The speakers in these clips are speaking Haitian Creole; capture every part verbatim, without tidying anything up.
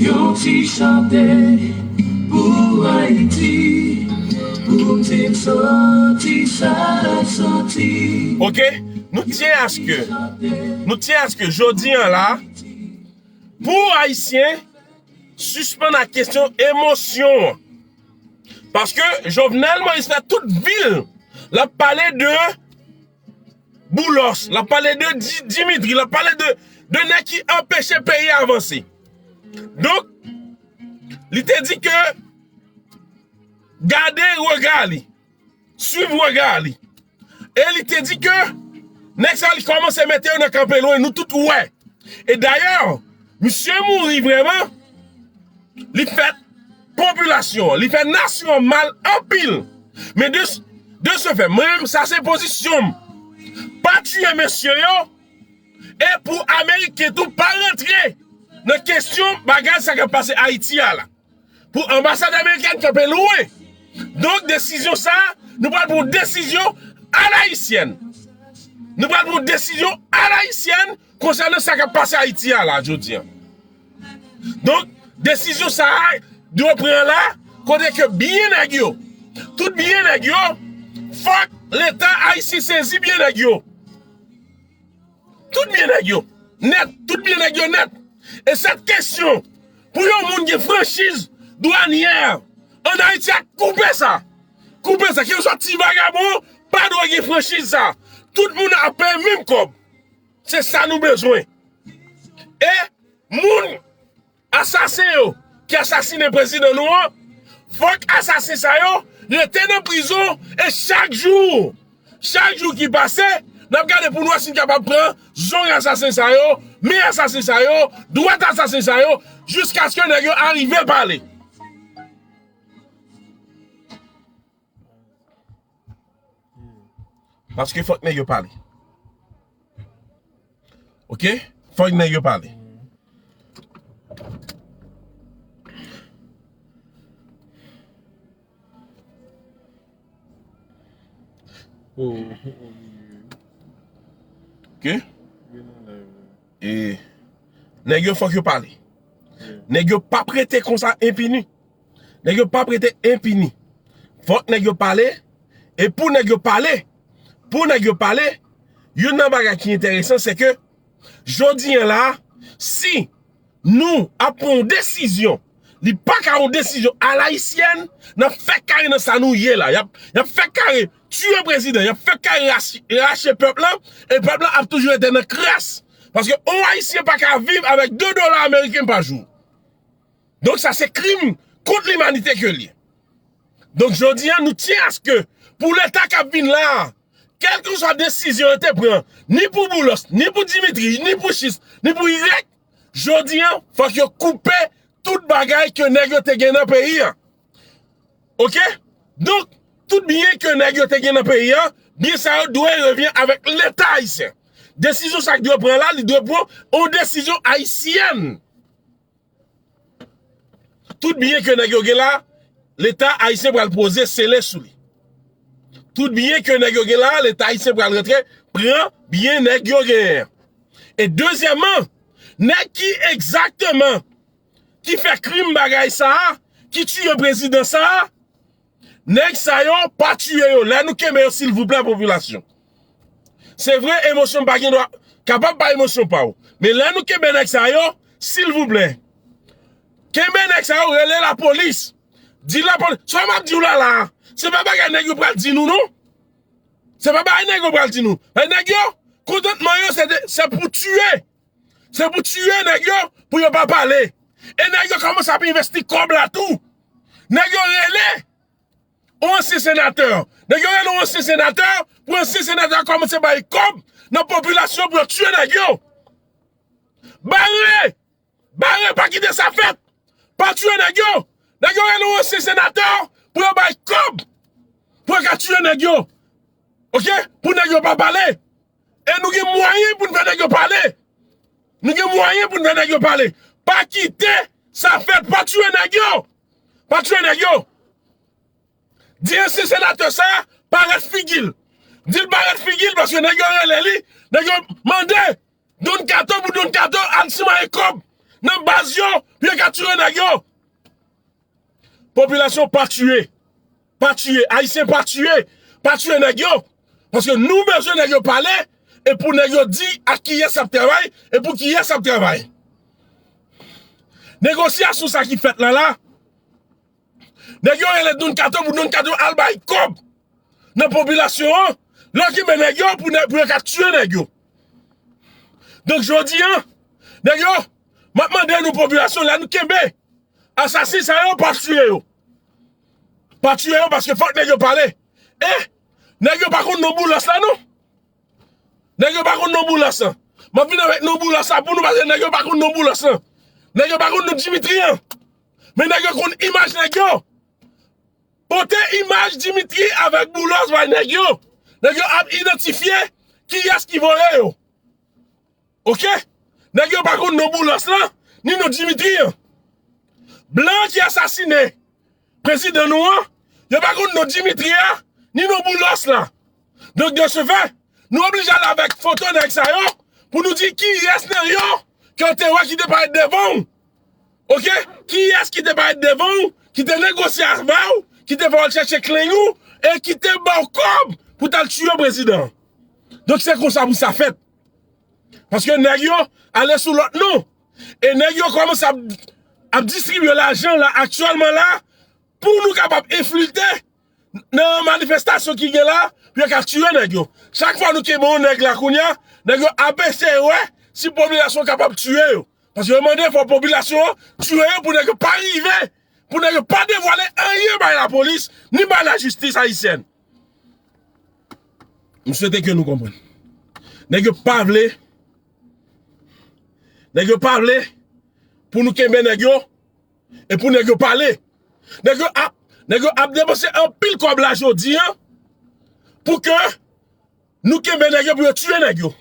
Yon ti chante pou Ayiti, pou m di m soti sa l soti. Ok, nou tyen aske, nou tyen aske jodi an la, pou Ayisyen, sispann ak kesyon emosyon an. Paske Jovenel Moïse fè tout vi l, l ap pale de Boulos, l ap pale de Di- Dimitri, l ap pale de, de nèg ki anpeche peyi a avanse. Donk, li te di ke gade rega li, swiv rega li. E li te di ke nèg sa li kòmanse mete yo nan kanpe lwen, nou tout wè. E dayè, misye mouri vrèman, li fè popilasyon an, li fè nasyon an mal anpil. Men de, de se fè, mwen menm, sa se pozisyon m. Pa tiye mesye yo, e pou Ameriken tou pa rantre nan kesyon bagay sa k ap pase Ayiti a la. Pou anbasad amerikèn kanpe lwen. Donk, desizyon sa a, nou pral pran yon desizyon alayisyèn. Nou pral pran yon desizyon alayisyèn konsènan sa k ap pase Ayiti a la, jodi a. Donk, desizyon sa a, yo pran la, kote ke byen nèg yo, tout byen nèg yo, fòk Leta ayisyen sezi byen nèg yo. Tout byen nèg yo nèt, tout byen nèg yo nèt. E sèt kesyon, pou yon moun gen franchiz dwanyè ann Ayiti a, koupe sa. Koupe sa. Kèlkeswa ti vagabon, pa dwe gen franchiz sa. Tout moun ap peye menm kòb. Se sa nou bezwen. E moun asasen yo ki asasinen prezidan nou an, fòk asasen sa yo rete nan prizon e chak jou, chak jou ki pase, n ap gade pou n wè si n kapab pran zong asasen sa yo, men asasen sa yo, dwèt asasen sa yo, jiskaske nèg yo arive pale. Paske fòk nèg yo pale. Ok? Fòk nèg yo pale. Oh, oh, oh, yeah. Ok? Yeah, non, la, yeah. E nèg yo fòk yo pale. Yeah. Nèg yo p ap rete konsa enpini. Nèg yo p ap rete enpini. Fòk nèg yo pale. E pou nèg yo pale, pou nèg yo pale, youn nan bagay ki enteresan, se ke jodi an la, si nou ap pran yon desizyon, li pa ka yon desizyon alayisyèn, n ap fè kare nan sa nou ye la. Y ap, y ap fè kare tiye prezidan, y ap fè kare rache, rache pèp la, e pèp la ap toujou rete nan kras. Paske yon Ayisyen pa ka viv avèk de dola ameriken pa jou. Donk sa se krim kont limanite ke l ye. Donk jodi a, nou tyen aske pou Leta k ap vin la a, kèlkeswa desizyon yo te pran, ni pou Boulos, ni pou Dimitri, ni pou Chis, ni pou Irèk, jodi a, fòk yo koupe tout bagay ke nèg yo te gen nan peyi a. Ok? Donk, tout byen ke nèg yo te gen nan peyi a, byen sa yo dwe revyen avèk Leta ayisyen. Desizyon sa k dwe pran la, li dwe pran yon desizyon ayisyèn. Tout byen ke nèg yo gen la, Leta ayisyen pral poze sele sou li. Tout byen ke nèg yo gen la, Leta ayisyen pral rantre, pran byen nèg yo genyen an. E dezyèmman, nèg ki egzakteman ki fè krim bagay sa a, ki tiye prezidan sa a, nèg sa yo pa tiye yo. Lè nou kenbe yo, silvouplè, popilasyon. Se vre, emosyon pa gen dwa, kapab pa emosyon pa w. Men lè nou kenbe nèg sa yo, silvouplè, kenbe nèg sa yo, rele lapolis. Di lapolis. Sa m ap di w la la, se pa bagay nèg yo pral di nou, non. Se pa bagay nèg yo pral di nou. Men nèg yo, kontantman yo, se de, se pou tiye. Se pou tiye nèg yo, pou yo pa pale. E nèg yo kòmanse ap envesti kòb la tou. Nèg yo rele yon ansyen senatè. Nèg yo rele yon ansyen senatè, pou ansyen senatè a kòmanse bay kòb nan popilasyon pou yo tiye nèg yo. Bare! Bare, pa kite sa fèt! Pa tiye nèg yo! Nèg yo rele yon ansyen senatè pou yo bay kòb! Pou yo ka tiye nèg yo! Ok? Pou nèg yo pa pale! E nou gen mwayen pou n fè nèg yo pale! Nou gen mwayen pou n fè nèg yo pale! Pa kite sa fèt! Pa tiye nèg yo! Pa tiye nèg yo! Di ansyen senatè sa a parèt figi l. Di l parèt figi l paske nèg yo rele li, nèg yo mande Don Kato pou Don Kato al simaye kòb. nan baz yo, pou yo ka tire nèg yo. Popilasyon pa tiye. Pa tiye. Ayisyen pa tiye. Pa tiye nèg yo. Paske nou bezwen nèg yo pale, e pou nèg yo di ak kiyès y ap travay, e pou kiyès y ap travay. Negosyasyon sa ki fèt la la, nèg yo rele Don Kato pou Don Kato al bay kòb nan popilasyon an, lè ki men nèg yo pou, nèg, pou yo ka tiye nèg yo. Donk, jodi an, nèg yo, m ap mande nou, popilasyon, lè nou kenbe asasen sa yo, pa tiye yo. Pa tiye yo, paske fòk nèg yo pale. E nèg yo pa konn non Boulos la, non. Nèg yo pa konn non Boulos la. M ap vin avèk non Boulos la pou nou, paske nèg yo pa konn non Boulos la. Nèg yo pa konn non Dimitri an. Men nèg yo konn imaj nèg yo. Pote imaj Dimitri avèk Boulos bay nèg yo. Nèg yo ap idantifye kiyès ki voye yo. Oke? Nèg yo pa konn non Boulos lan, ni non Dimitri an. Blan ki asasine prezidan nou an, yo pa konn non Dimitri a, ni non Boulos la. Donk, de ce fait, nou oblije al avèk foto nèg sa yo pou nou di kiyès nan yo ke w te wè ki te parèt devan w. Oke? Kiyès ki te parèt devan w, ki te negosye avè w, ki te fè w al chèche klenn ou, e ki te ba w kòb pou t al tiye prezidan an? Donk, se konsa pou sa fèt. Paske nèg yo ale sou lòt non. E nèg yo kòmanse ap, ap distribye lajan la, aktyèlman la, pou nou kapab enfiltre nan manifestasyon ki gen la, pou yo ka tiye nèg yo. Chak fwa nou kenbe yon nèg la kounye a, nèg yo ap eseye wè si popilasyon kapab tiye yo. Paske yo mande fò popilasyon an tiye yo pou nèg yo pa rive, pou nèg yo pa devwale anyen bay lapolis, ni bay lajistis ayisyèn. M swete ke nou konprann. Nèg yo pa vle, nèg yo pa vle pou nou kenbe nèg yo, e pou nèg yo pale. Nèg yo ap, nèg yo ap depanse anpil kòb la jodi an pou ke nou kenbe nèg yo pou yo tiye nèg yo.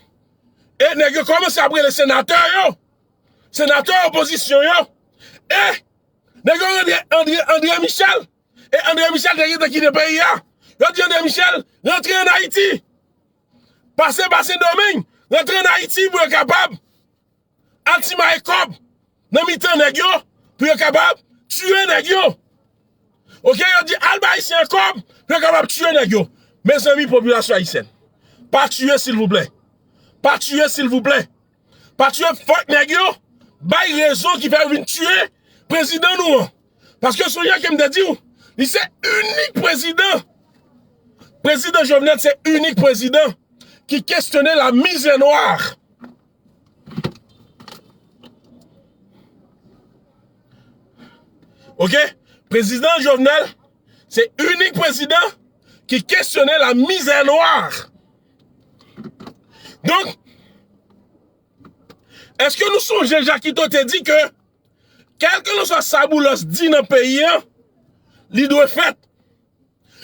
E nèg yo kòmanse ap rele senatè yo, senatè opozisyon yo. E nèg yo rele André, André Michel. E André Michel te gentan kite peyi a. Yo di André Michel rantre ann Ayiti. Pase pa Sendomeng, rantre ann Ayiti pou yo kapab al simaye kòb nan mitan nèg yo, pou yo kapab tiye nèg yo. Oke, yo di al ba Ayisyen an kòb pou yo kapab tiye nèg yo. Mezanmi, popilasyon ayisyèn, pa tiye, silvouplè. Pa tiye, silvouplè. Pa tiye, fòk nèg yo bay rezon ki fè yo vin tiye prezidan nou an. Paske sonje ke m te di w, li se inik prezidan. Prezidan Jovenel se inik prezidan ki kesyone la mizè nwa. Oke? Prezidan Jovenel se inik prezidan ki kesyone la mizè nwa. Donk, èske nou sonje Jakito te di ke kèlkelanswa sa Boulos di nan peyi an, li dwe fèt?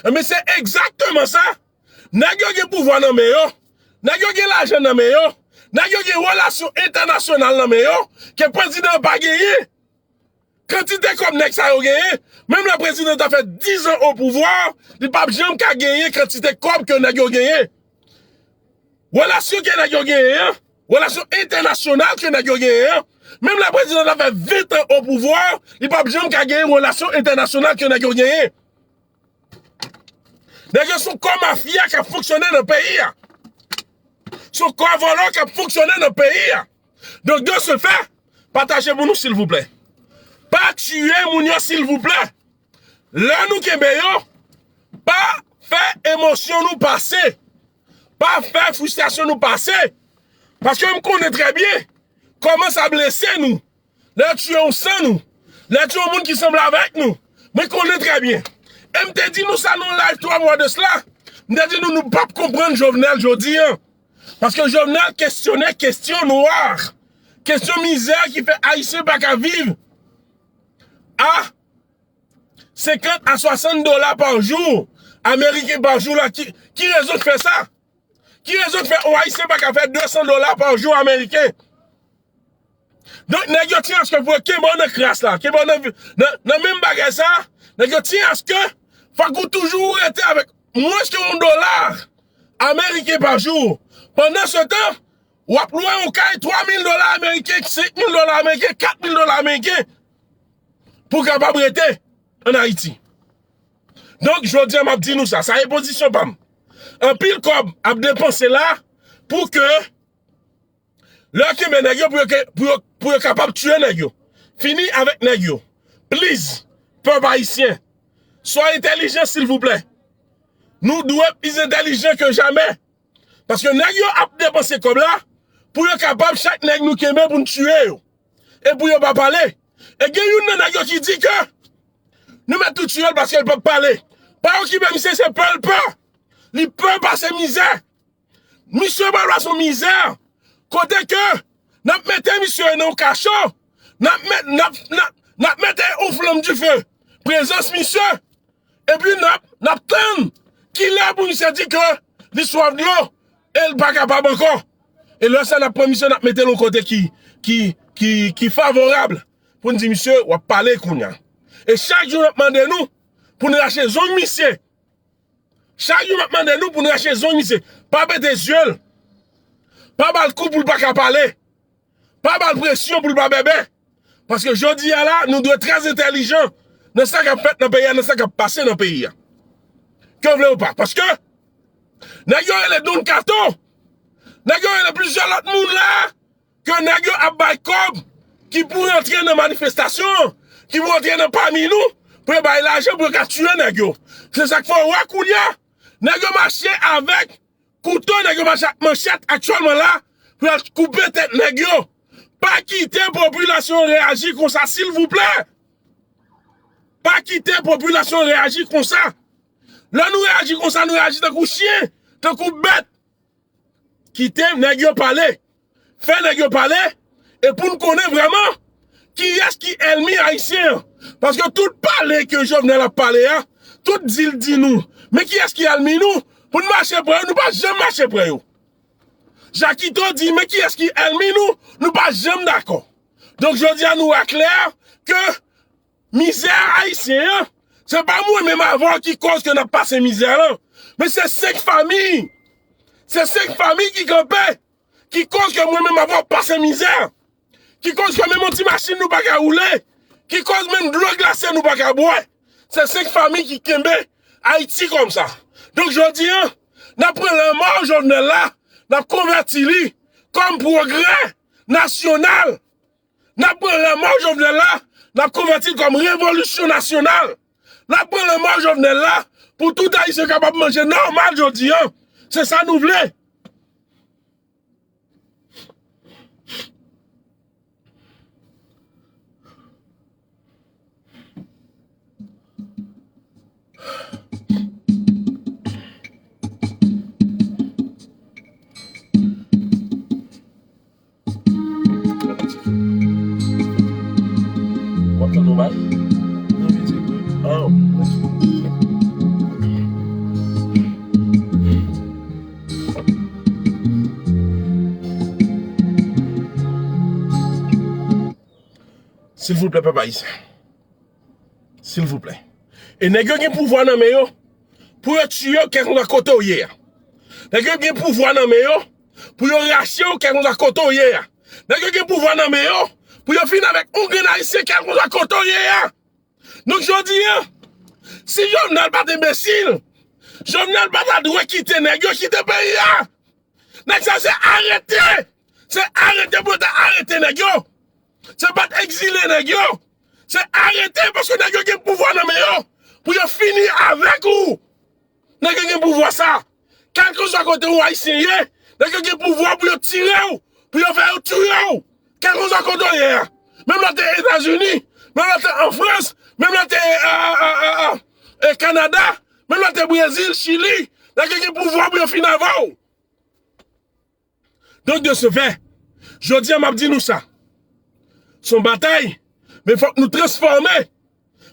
Enben, se egzakteman sa. Nèg yo gen pouvwa nan men yo. Nèg yo gen lajan nan men yo. Nèg yo gen relasyon entènasyonal nan men yo ke prezidan an pa genyen. Kantite kòb nèg sa yo genyen, menm lè prezidan ta fè diz an o pouvwa, li p ap janm ka genyen kantite kòb ke nèg yo genyen. Relasyon ke nèg yo genyen an, relasyon entènasyonal ke nèg yo genyen an, menm lè prezidan ta fè ven an o pouvwa, li p ap janm ka genyen relasyon entènasyonal ke nèg yo genyen. Nèg yo se yon kò mafya k ap fonksyone nan peyi a. Se yon kò vòlò k ap fonksyone nan peyi a. Donk, de ce fait, pataje pou nou, silvouplè. Pa tiye moun yo, silvouplè. Lè nou kenbe yo, pa fè emosyon nou pase. Pa fè fristrasyon nou pase. Paske m konnen trè byen kòman sa blese nou. Lè yo tiye yon san nou, lè yo tiye yon moun ki sanble avèk nou, mwen konnen trè byen. E m te di nou sa nan yon live twa mwa de sila. M te di nou, nou p ap konprann Jovenel jodi an. Paske Jovenel kesyone kesyon nwa, kesyon mizè ki fè Ayisyen pa ka viv a senkant a swasant dola pa jou, ameriken pa jou la. Ki, ki rezon k fè sa? Ki rezon k fè yon Ayisyen pa ka fè de san dola pa jou ameriken? Donk, nèg yo tyen aske pou yo kenbe w nan kras la, kenbe w nan, nan, nan menm bagay sa, nèg yo tyen aske fòk ou toujou rete avèk mwens ke yon dola ameriken pa jou. Pandan se tan, w ap lwe yon kay twa mil dola ameriken, senk mil dola ameriken, kat mil dola ameriken pou w kapab rete ann Ayiti. Donk, jodi a, m ap di nou sa, sa e pozisyon pa m. Anpil kòb ap depanse la pou ke lè yo kenbe nèg yo, pou yo, ke- pou yo, pou yo kapab tiye nèg yo. Fini avèk nèg yo. Please, pèp ayisyen, swa entèlijan, silvouplè. Nou dwe plis entèlijan ke jamè. Paske nèg yo ap depanse kòb la pou yo kapab chak nèg nou kenbe pou n tiye yo. E pou yo pa pale. E gen youn nan nèg yo ki di ke nou mèt tou tiye l paske l p ap pale. Pa okipe misye, se pè l pè. Li pè pase mizè. Misye pral pase yon mizè. Kote ke n ap mete misye nan yon kacho. N ap met, n ap, n ap, n ap mete yon flanm dife. Prezans misye. Epi n ap, n ap tann kilè pou misye di ke li swaf dlo e l pa kapab ankò. E lè sa n ap pran misye, n ap mete l yon kote ki, ki, ki, ki favorab pou n di misye, w ap pale kounye a. E chak jou n ap mande nou pou n rache zong misye. Chak jou n ap mande nou pou n rache zong misye. Pa pete zye l. Pa ba l kou pou l pa ka pale. Pa ba l presyon pou l pa bèbè. Paske jodi a la, nou dwe trè entèlijan nan sa k ap fèt nan peyi a, nan sa k ap pase nan peyi a. Ke w vle ou pa. Paske nèg yo rele Don Kato, nèg yo rele plizyè lòt moun la, ke nèg yo ap bay kòb ki pou rantre nan manifestasyon an, ki pou rantre nan pami nou, pou yo bay lajan pou yo ka tiye nèg yo. Se sa k fè w wè kounye a, nèg yo mache avèk kouto, nèg yo mache ak manchèt aktyèlman la pou y al koupe tèt nèg yo. Pa kite popilasyon an reyaji konsa, silvouplè. Pa kite popilasyon an reyaji konsa. Lè nou reyaji konsa, nou reyaji tankou chen, tankou bèt. Kite nèg yo pale. Fè nèg yo pale. E pou n konnen vrèman kiyès ki ènmi ayisyen an. Paske tout pale ke Jovenel ap pale a, tout di l di nou. Men kiyès ki ènmi nou? Pou n mache pre yo, nou pa janm mache pre yo. Jakito di, men kiyès ki ènmi nou? Nou pa janm dakò. Donk, jodi a, nou wè klè ke mizè ayisyen an, se pa mwen menm avè w ki kòz ke n ap pase mizè lan. Men se senk fanmi. Se senk fanmi ki kanpe, ki kòz ke mwen menm avè w pase mizè. Ki kòz ke menm yon ti machin nou pa ka woule. Ki kòz menm dlo glase nou pa ka bwè. Se senk fanmi ki kenbe Ayiti kòmsa. Donk, jodi a, n ap pran lanmò Jovenel la, n ap konvèti li kòm pwogrè nasyonal. N ap pran lanmò Jovenel la, n ap konvèti l kòm revolisyon nasyonal. N ap pran lanmò Jovenel la pou tout Ayisyen kapab manje nòmal jodi a. Se sa nou vle. W ap tann yon bay? Nan mizik, wi. Ah, ok. Silvouplè, pèp ayisyen. Silvouplè. E nèg yo gen pouvwa nan men yo pou yo tiye w kèlkanswa kote w ye a. Nèg yo gen pouvwa nan men yo pou yo rache w kèlkanswa kote w ye a. Nèg yo gen pouvwa nan men yo pou yo fini avèk yon grenn ayisyen kèlkanswa kote w ye a. Donk, jodi a, si Jovenel pa t enbesil, Jovenel pa ta dwe kite nèg yo kite peyi a. Nèg sa se arete. Se arete pou yo ta arete nèg yo. Se pa t egzile nèg yo. Se arete paske nèg yo gen pouvwa nan men yo pou yo fini avèk ou. Nèg yo gen pouvwa sa. Kèlkanswa kote yon Ayisyen ye, nèg yo gen pouvwa pou yo tire w, pou yo fè yo touye w. Kèlkanswa kote w ye a. Menm lè w te Etazini, menm lè w te an Frans, menm lè w te, a, a, a, a, a, e Kanada, menm lè w te Brezil, Chili, nèg yo gen pouvwa pou yo fini avè w. Donk, de ce fait, jodi a, m ap di nou sa. Se yon batay, men fòk nou transfòme.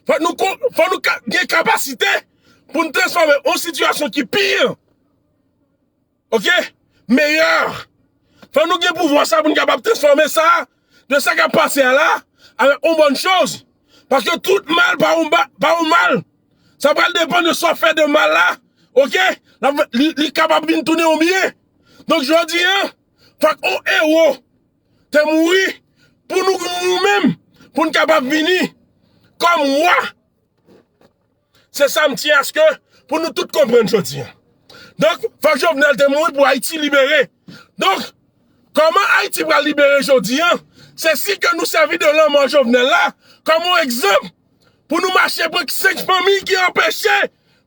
Fòk nou, fòk nou gen kapasite pou n transfòme yon sitiyasyon ki pi, oke, meyè. Fòk nou gen pouvwa sa pou n kapab transfòme sa, de sa k ap pase a la, avèk yon bòn choz. Paske tout mal pa yon, pa yon mal. Sa pral depann de sa w fè de mal la, oke? Li, li kapab vin tounen yon byen. Donk, jodi a, Fòk yon ewo te mouri pou nou, nou menm, pou n kapab vini kòm wa. Se sa m tyen aske pou nou tout konprann jodi a. Donk, fòk Jovenel te mouri pou Ayiti libere. Donk, kòman Ayiti pral libere jodi a? Se si ke nou sèvi de lanmò Jovenel la kòm yon egzanp pou nou mache pran senk fanmi ki anpeche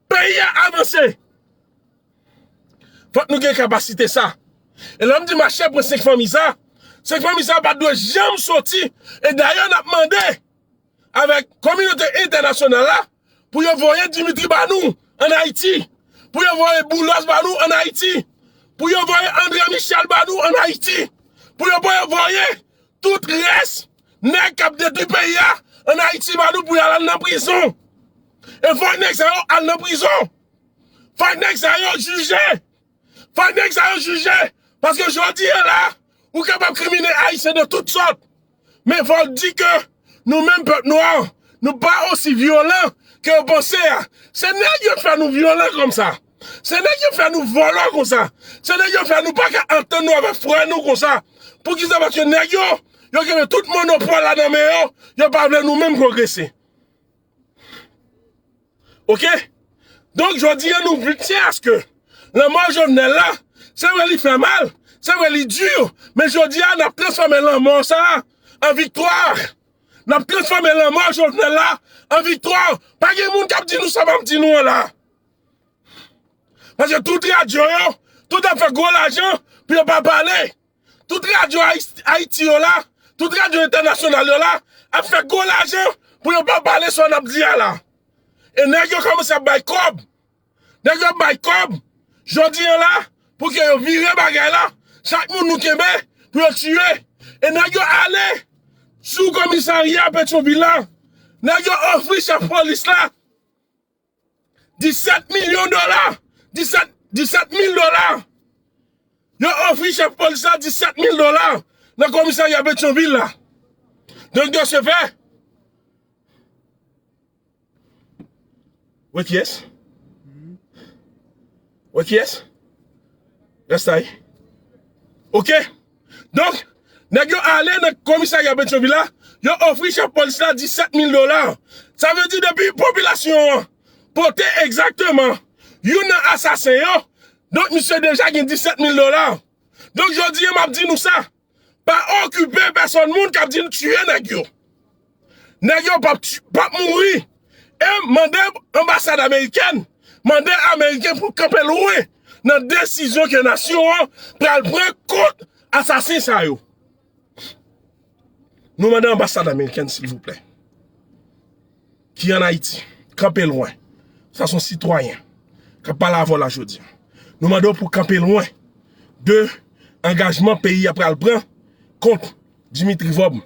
peyi a avanse. Fòk nou gen kapasite sa. E lè m di mache pran senk fanmi sa, senk fanmi sa pa dwe janm soti. E dayè, n ap mande avèk kominote entènasyonal la pou yo voye Dimitri ba nou ann Ayiti, pou yo voye Boulos ba nou ann Ayiti, pou yo voye André Michel ba nou ann Ayiti, pou yo voye, voye tout rès nèg k ap detwi peyi a ann Ayiti ba nou pou y al, al nan prizon. E fòk nèg sa yo al nan prizon. Fòk nèg sa yo jije. Fòk nèg sa yo jije. Paske jodi a la, ou kapab krimine Ayisyen de tout sòt. Men fò w di ke nou menm pèp nwa, nou pa osi vyolan ke yo panse a. Se nèg yo k fè nou vyolan konsa. Se nèg yo k fè nou vòlò konsa. Se nèg yo k fè nou pa ka antann nou avèk frè nou konsa. Poukisa? Paske nèg yo, yo kenbe tout monopòl la nan men yo, yo pa vle nou menm pwogrese. Oke? Donk, jodi a, nou vle tyen aske lanmò Jovenel la, se vre li fè mal, se vre li di, men jodi a, n ap transfòme lanmò sa a an viktwa. N ap transfòme lanmò Jovenel la an viktwa. Pa gen moun k ap di nou sa m ap di nou an la. Paske tout radyo yo, tout ap fè gwo lajan pou yo pa pale. Tout radyo Ayis-, Ayiti yo la, tout radyo entènasyonal yo la, ap fè gwo lajan pou yo pa pale sa n ap di a la. E nèg yo kòmanse ap bay kòb. Nèg yo ap bay kòb, jodi a la, pou ke yo vire bagay la, chak moun nou kenbe, pou yo tiye. E nèg yo ale sou komisarya Petyonvil la. Nèg yo ofri chèf polis la disèt milyon dola. Disèt, disèt mil dola. Yo ofri chèf polis la disèt mil dola nan komisarya Petyonvil la. Donk, de ce fait, wè kiyès? Wè kiyès? Restay. Oke? Donk, nèg yo ale nan komisarya Petyonvil la, yo ofri chèf polis la disèt mil dola. Sa vle di depi popilasyon an pote egzakteman youn nan asasen yo, donk misye deja gen disèt mil dola. Donk, jodi a, m ap di nou sa, pa okipe pèsòn moun k ap di n tiye nèg yo. Nèg yo p ap ti-, p ap mouri. E mande anbasad amerikèn, mande ameriken pou kanpe lwen nan desizyon ke nasyon an pral pran kont asasen sa yo. Nou mande anbasad amerikèn, silvouplè, ki ann Ayiti, kanpe lwen. Sa se yon sitwayen k ap pale avè w la jodi a. Nou mande w pou kanpe lwen de angajman peyi a pral pran kont Dimitri Vorbe,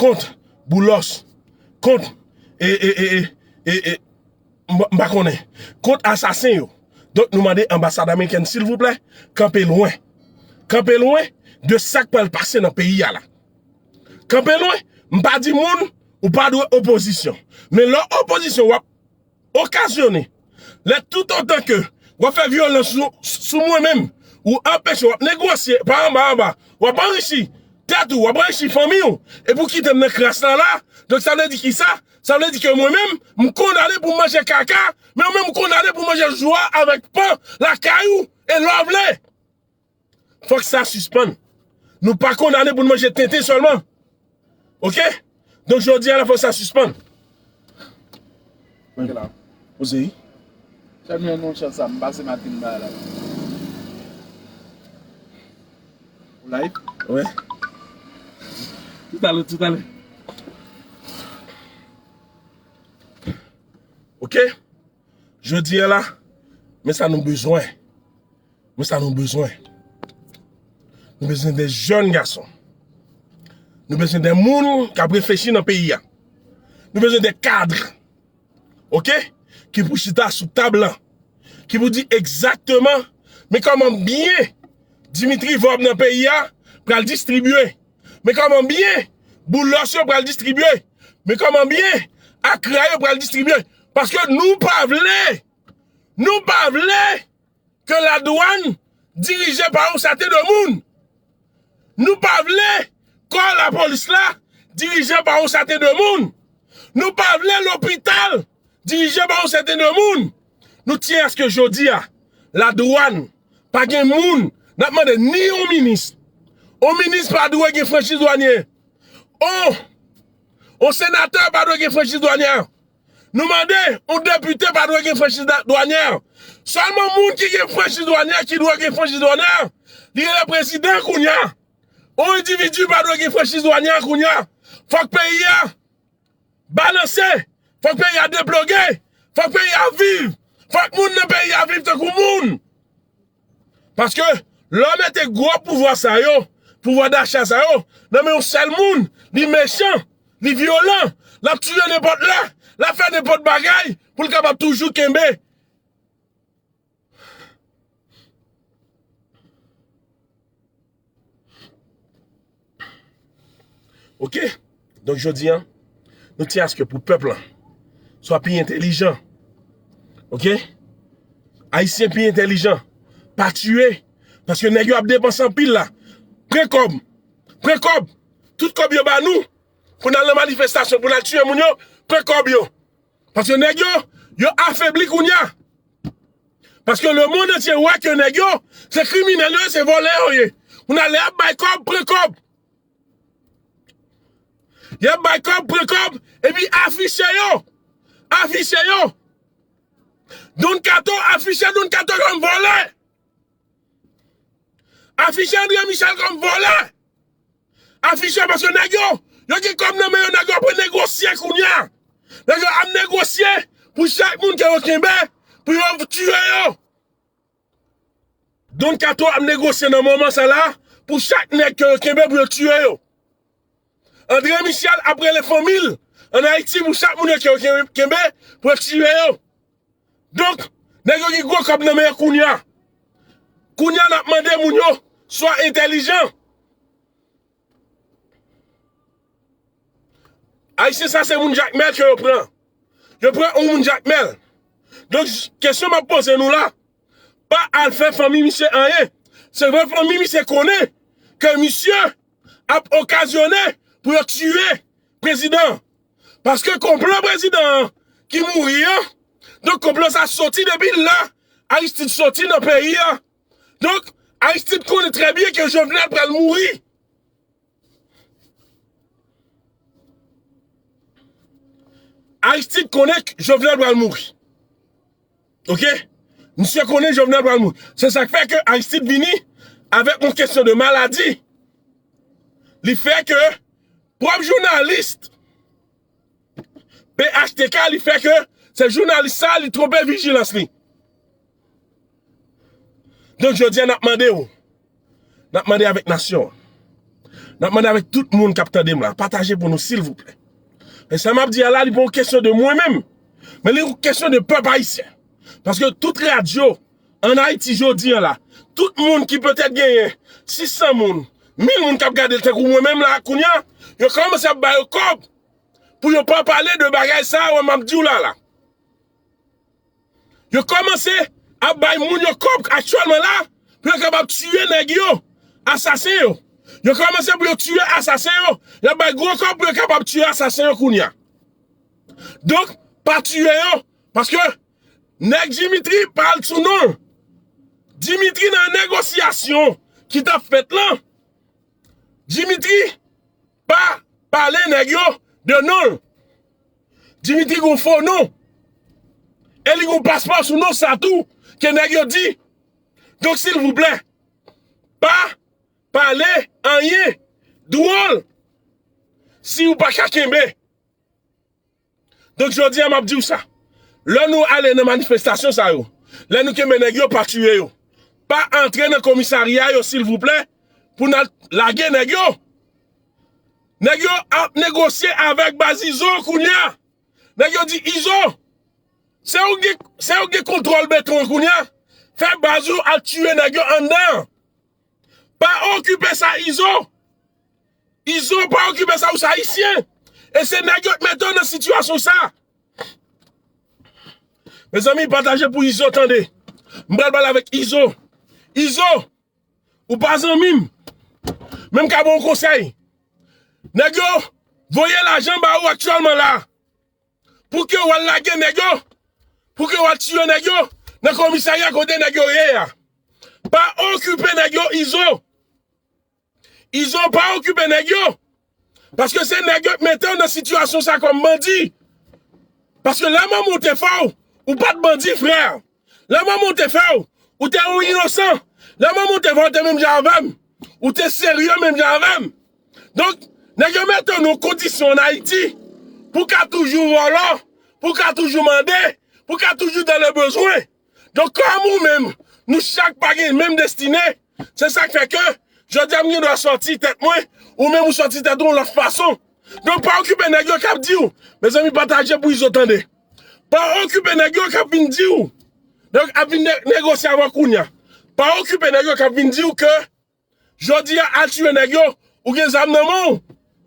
kont Boulos, kont, e, e, e, e, e, e, m, m pa konnen, kont asasen yo. Donk, nou mande anbasad amerikèn, silvouplè, kanpe lwen. Kanpe lwen de sa k pral pase nan peyi a la. Kanpe lwen, m pa di moun, ou pa dwe opozisyon. Men lè w opozisyon, w ap okazyone. Lè toutotan ke w ap fè vyolans sou, sou mwen menm, ou anpeche, w ap negosye pa anba anba, w ap anrichi tèt ou, w ap anrichi fanmi w, epi w kite m nan kras la la, donk sa vle di kisa? Sa vle di ke mwen menm, m kondane pou m manje kaka, men ou menm ou kondane pou w manje jou a avèk pan lakay ou, e lè w vle. Fòk sa sispann. Nou pa kondane pou n manje tenten sèlman. Oke? Donk, jodi a la, fòk sa sispann. Poze. Fè m yon non chan sa, m pase maten m ba la. Ou live? Wi. Tout à l'heure, tout à l'heure. Oke? Jodi a la, men sa nou bezwen. Men sa nou bezwen. Nou bezwen de jèn gason. Nou bezwen de moun k ap reflechi nan peyi a. Nou bezwen de kad, oke, ki pou chita sou tab lan, ki pou di egzakteman, men kòman byen Dimitri Vorbe nan peyi a pral distribye. Men kòman byen Boulos yo pral distribye. Men kòman byen Akra yo pral distribye. Paske nou pa vle, nou pa vle ke ladwàn dirije pa yon sèten de moun. Nou pa vle kò lapolis la dirije pa yon sèten de moun. Nou pa vle lopital dirije pa yon sèten de moun. Nou tyen aske jodi a, ladwàn pa gen moun, n ap mande ni yon minis. Yon minis pa dwe gen franchiz dwanyè. On, on senatè pa dwe gen franchiz dwanyè. Nou mande, yon depite pa dwe gen franchiz da- dwanyè. Sèlman moun ki gen franchiz dwanyè ki dwe gen franchiz dwanyè, li rele prezidan kounye a. Yon endividi pa dwe gen franchiz dwanyè kounye a. Fòk peyi a balanse. Fòk peyi a deploge. Fòk peyi a viv. Fòk moun nan peyi a viv tankou moun. Paske lè w mete gwo pouvwa sa yo, pouvwa dacha sa yo, nan men yon sèl moun, li mechan, li vyolan, l ap tiye nenpòt lè, l ap fè nenpòt bagay pou l kapab toujou kenbe. Oke? Donk, jodi a, nou tyen aske pou pèp lan swa pi entèlijan. Oke? Ayisyen pi entèlijan. Pa tiye. Paske nèg yo ap depanse anpil la. Pran kòb. Pran kòb. Tout kòb yo ba nou. Pou n al nan manifestasyon, pou n al tiye moun yo, pran kòb yo. Paske nèg yo, yo afebli kounye a. Paske lemonn antye wè ke nèg yo, se kriminèl yo ye, se vòlè yo ye. Kounye a lè y ap bay kòb, pran kòb. Y ap bay kòb, pran kòb, epi afiche yo. Afiche yo. Don Kato, afiche Don Kato kòm vòlè. Afiche André Michel kòm vòlè. Afiche paske nèg yo, yo gen kòb nan men yo, nèg yo ap negosye kounye a. Nèg yo ap negosye pou chak moun ke yo kenbe, pou yo tiye yo. Don Kato ap negosye nan moman sa la pou chak nèg ke yo kenbe pou yo tiye yo. André Michel ap rele fanmi l ann Ayiti pou chak moun yo ke yo kenbe pou yo tiye yo. Donk, nèg yo gen gwo kòb nan men yo kounye a. Kounye a n ap mande moun yo swa entèlijan. Ayisyen sa se moun Jakmèl ke yo pran. Yo pran yon moun Jakmèl. Donk, kesyon m ap poze nou la, pa al fè fanmi misye anyen. Se vre fanmi misye konnen ke misye ap okazyone pou yo tiye prezidan an. Paske konplo prezidan an ki mouri an, donk konplo sa soti depi lè Aristide soti nan peyi a. Donk, Aristide konnen trè byen ke Jovenel pral mouri. Aristide konnen ke Jovenel pral mouri. Oke? Misye konnen Jovenel pral mouri. Se sa k fè ke Aristide vini avèk yon kesyon de maladi. Li fè ke pwòp jounalis P H T K, li fè ke se jounalis sa, li twonpe vijilans li. Donk, jodi a, n ap mande w, n ap mande avèk nasyon an, n ap mande avèk tout moun k ap tande m la, pataje pou nou, silvouplè. E sa m ap di a la, li pa yon kesyon de mwen menm, men li yon kesyon de pèp ayisyen. Paske tout radyo ann Ayiti jodi a la, tout moun ki petèt genyen sis san moun, mil moun k ap gade l tankou mwen menm la kounye a, yo kòmanse ap ba yo kòb pou yo pa pale de bagay sa a, wè m ap di w la la. Yo kòmanse ap bay moun yo kòb aktyèlman la pou yo kapab tiye nèg yo, asasen yo. Yo kòmanse pou yo tiye asasen yo. Y ap bay gwo kòb pou yo kapab tiye asasen yo kounye a. Donk, pa tiye yo. Paske nèg Dimitri pa al sou non l. Dimitri nan negosyasyon ki t ap fèt lan. Dimitri pa pale nèg yo de non l. Dimitri gon fo non. E li gon paspò sou non sa tou, ke nèg yo di. Donk, silvouplè, pa pale anyen dwòl si ou pa ka kenbe. Donk, jodi a, m ap di w sa. Lè nou ale nan manifestasyon sa yo, lè nou kenbe nèg yo, pa tiye yo. Pa antre nan komisarya yo, silvouplè, pou n al lage nèg yo. Nèg yo ap negosye avèk baz Izo kounye a. Nèg yo di, Izo, se ou gen, se ou gen kontwòl beton an kounye a. Fè baz ou al tiye nèg yo anndan. Pa okipe sa, Izo. Izo, pa okipe sa, ou se ayisyen. E se nèg yo k mete w nan sitiyasyon sa. Mezanmi, pataje pou Izo tande. M pral pale avèk Izo. Izo, ou pa zanmi m. Men m ka ba w konsèy. Nèg yo voye lajan ba ou aktyèlman la. Pou ke w al lage nèg yo. Pou ke w al tiye nèg yo nan komisarya kote nèg yo ye a. Pa okipe nèg yo, Izo. Izo, pa okipe nèg yo. Paske se nèg yo k mete w nan sitiyasyon sa kòm bandi. Paske lè manman w te fè w, ou pa t bandi, frè. Lè manman w te fè w, ou te yon inosan. Lè manman w te fè w, ou te menm jan avè m. Ou te serye menm jan avè m. Donk, nèg yo mete w nan kondisyon ann Ayiti pou w ka toujou vòlò, pou w ka toujou mande, pou w ka toujou dans le besoin. Donk, kòm ou menm, nou chak pa gen menm destine, se sa k fè ke jodi a m gen dwa sòti tèt mwen, ou menm ou sòti tèt ou yon lòt fason. Donk, pa okipe nèg yo k ap di w, mezanmi, pataje pou Izo tande. Pa okipe nèg yo k ap vin di w, nèg ap vin ne- negosye avè w kounye a. Pa okipe nèg yo k ap vin di w ke jodi a, al tiye nèg yo, ou gen zam nan men w.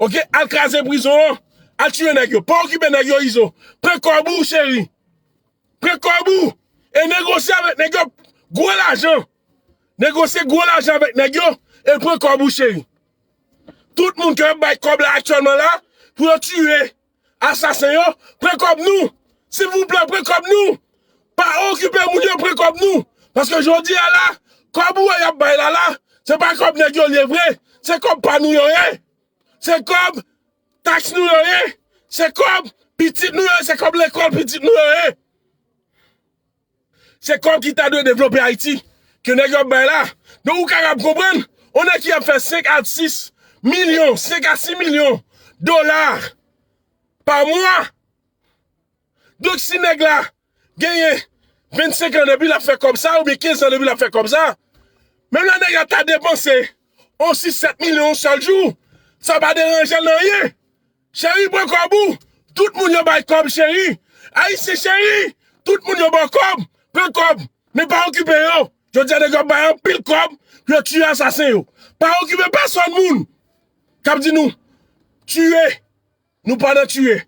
Oke, al kraze prizon an, al tiye nèg yo. Pa okipe nèg yo, Izo. Pran kòb ou, cheri. Pran kòb ou. E negosye avèk nèg yo gwo lajan. Negosye gwo lajan avèk nèg yo e pran kòb ou, cheri. Tout moun ke yo ap bay kòb la aktyèlman la pou yo tiye asasen yo, pran kòb nou. Silvouplè, pran kòb nou. Pa okipe moun yo, pran kòb nou. Paske jodi a la, kòb ou wè y ap bay la la, se pa kòb nèg yo li ye vre. Se kòb pa nou yo ye. Se kòb taks nou yo ye. Se kòb pitit nou yo ye. Se kòb lekòl pitit nou yo ye. Se kòb ki ta dwe devlope Ayiti ke nèg yo ap bay la. Donk, ou kapab konprann, yon nèg ki ap fè senk a sis milyon, senk a sis milyon dola pa mwa. Donk, si nèg la genyen vennsenk an depi l ap fè kòb sa, oubyen kenz an depi l ap fè kòb sa, menm lè nèg la ta depanse yon sis sèt milyon yon sèl jou, sa pa deranje l nan anyen. Cheri, pran kòb ou. Tout moun yo bay kòb, cheri. Ayisyen cheri, tout moun yo ba w kòb. Pran kòb. Men pa okipe yo. Jodi a, nèg yo ap bay anpil kòb pou yo tiye asasen yo. Pa okipe pèsòn moun k ap di nou tiye. Nou pa nan tiye.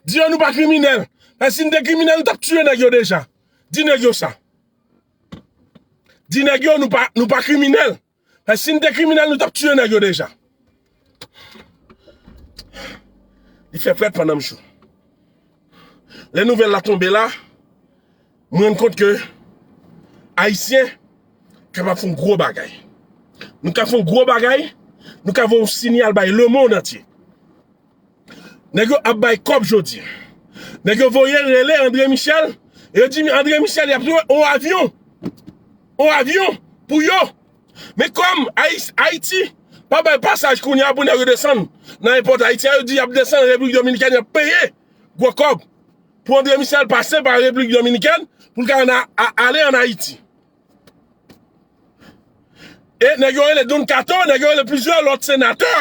Di yo nou pa kriminèl. Paske si n te kriminèl, nou t ap tiye nèg yo deja. Di nèg yo sa. Di nèg yo nou pa, nou pa kriminèl. Paske si n te kriminèl, nou t ap tiye nèg yo deja. Li fè frèt pandan m cho. Lè nouvèl la tonbe la, m rann kont ke Ayisyen kapab fè yon gwo bagay. Nou ka fè yon gwo bagay, nou ka voye yon siyal bay lemonn antye. Nèg yo ap bay kòb jodi. Nèg yo voye rele André Michel, e yo di André Michel y ap lwe yon avyon. Yon avyon pou yo. Men kòm Ayis- Ayiti pa bay pasaj kounye a pou nèg yo desann nan ayewopò Ayiti a, yo di y ap desann Repiblik Dominikèn, y ap peye gwo kòb pou André Michel pase pa Repiblik Dominikèn pou l ka ann a- a- ale ann Ayiti. E nèg yo rele Don Kato, nèg yo rele plizyè lòt senatè.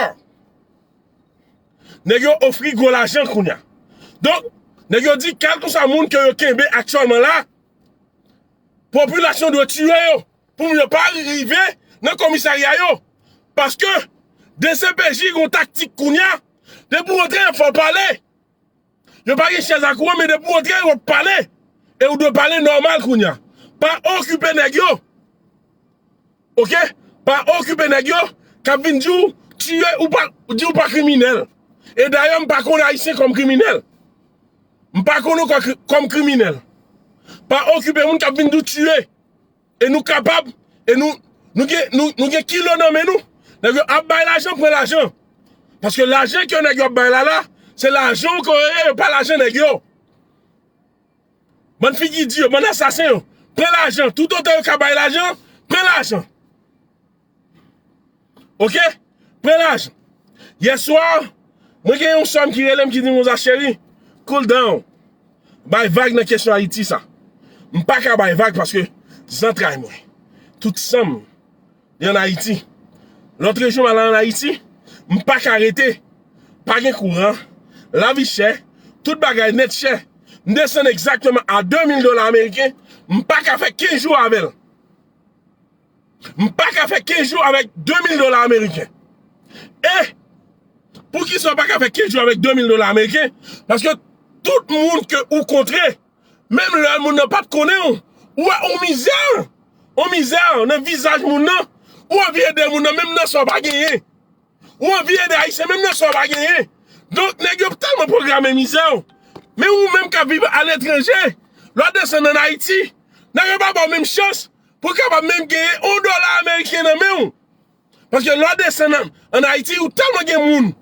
Nèg yo ofri gwo lajan kounye a. Donk, nèg yo di kèlkeswa moun ke yo kenbe aktyèlman la, popilasyon dwe tiye yo pou moun yo pa rive nan komisarya yo. Paske D C P J gen yon taktik kounye a, depi w antre, y ap fè w pale. Yo pa gen chèz a kouran, men depi w antre, yo ap pale. E ou dwe pale nòmal kounye a. Pa okipe nèg yo. Oke? Pa okipe nèg yo k ap vin di w tiye ou pa, di w pa kriminèl. E dayè, m pa konn Ayisyen kòm kriminèl. M pa konn ou kò- kri- kòm kriminèl. Pa okipe moun k ap vin di w tiye. E nou kapab, e nou, nou gen, nou, nou gen kilo nan men nou. Nèg yo ap bay lajan, pran lajan. Paske lajan ke nèg yo ap bay la la, se lajan w ke yo ye, yo pa lajan nèg yo. Bann figi di yo, bann asasen yo. Pran lajan. Toutotan yo ka bay lajan, pran lajan. Oke? Pran lajan. Yèswa, mwen gen yon sè m ki rele m ki di m konsa, cheri, cool down. Bay vag nan kesyon Ayiti sa. M pa ka bay vag paske zantray mwen, tout san m, li ann Ayiti. Lòtrejou m al ann Ayiti, m pa ka rete. Pa gen kouran, lavi chè, tout bagay nèt chè. M desann egzakteman a de mil dola ameriken, m pa ka fè kenz jou avè l. M pa ka fè kenz jou avèk de mil dola ameriken. E poukisa w pa ka fè kenz jou avèk de mil dola ameriken? Paske tout moun ke ou kontre, menm lè moun nan pa t konnen w, ou wè yon mizè, yon mizè nan vizaj moun nan, ou anvi ede moun nan, menm nan sa w pa genyen. Ou anvi ede Ayisyen, menm nan sa w pa genyen. Donk, nèg yo tèlman pwograme mizè w. Men ou menm k ap viv aletranje, lè w desann ann Ayiti, nèg yo pa ba w menm chans pou w kapab menm genyen yon dola ameriken nan men w. Paske lè w desann ann, ann Ayiti, ou tèlman gen moun,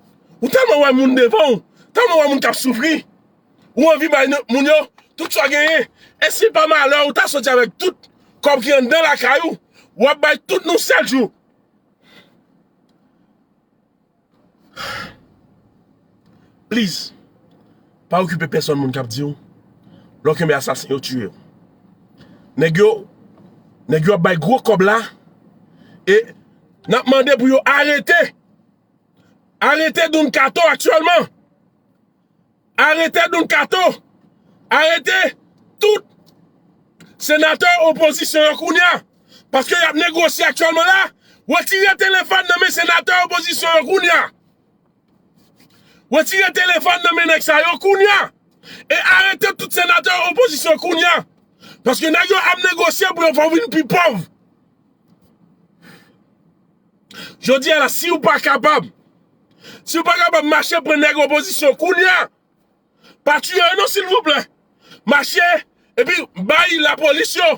ou tèlman wè moun devan w, tèlman wè moun k ap soufri, ou anvi bay nou, moun yo tout sa w genyen. E si pa malè, ou ta soti avèk tout kòb ki anndan lakay ou, w ap bay tout nan yon sèl jou. Please, pa okipe pèsonn moun k ap di w, lè w kenbe asasen, yo tiye w. Nèg yo, nèg yo ap bay gwo kòb la, e n ap mande pou yo arete, arete Don Kato aktyèlman. Arete Don Kato. Arete tout senatè opozisyon yo kounye a. Paske y ap negosye aktyèlman la. Retire telefòn nan men senatè opozisyon yo kounye a. Retire telefòn nan men nèg sa yo kounye a. E arete tout senatè opozisyon kounye a. Paske nèg yo ap negosye pou yo fè w vin pi pòv. Jodi a la, si w pa kapab, si w pa kapab mache pran nèg opozisyon kounye a, pa tiye yo non, silvouplè. Mache, epi bay lapolis yo.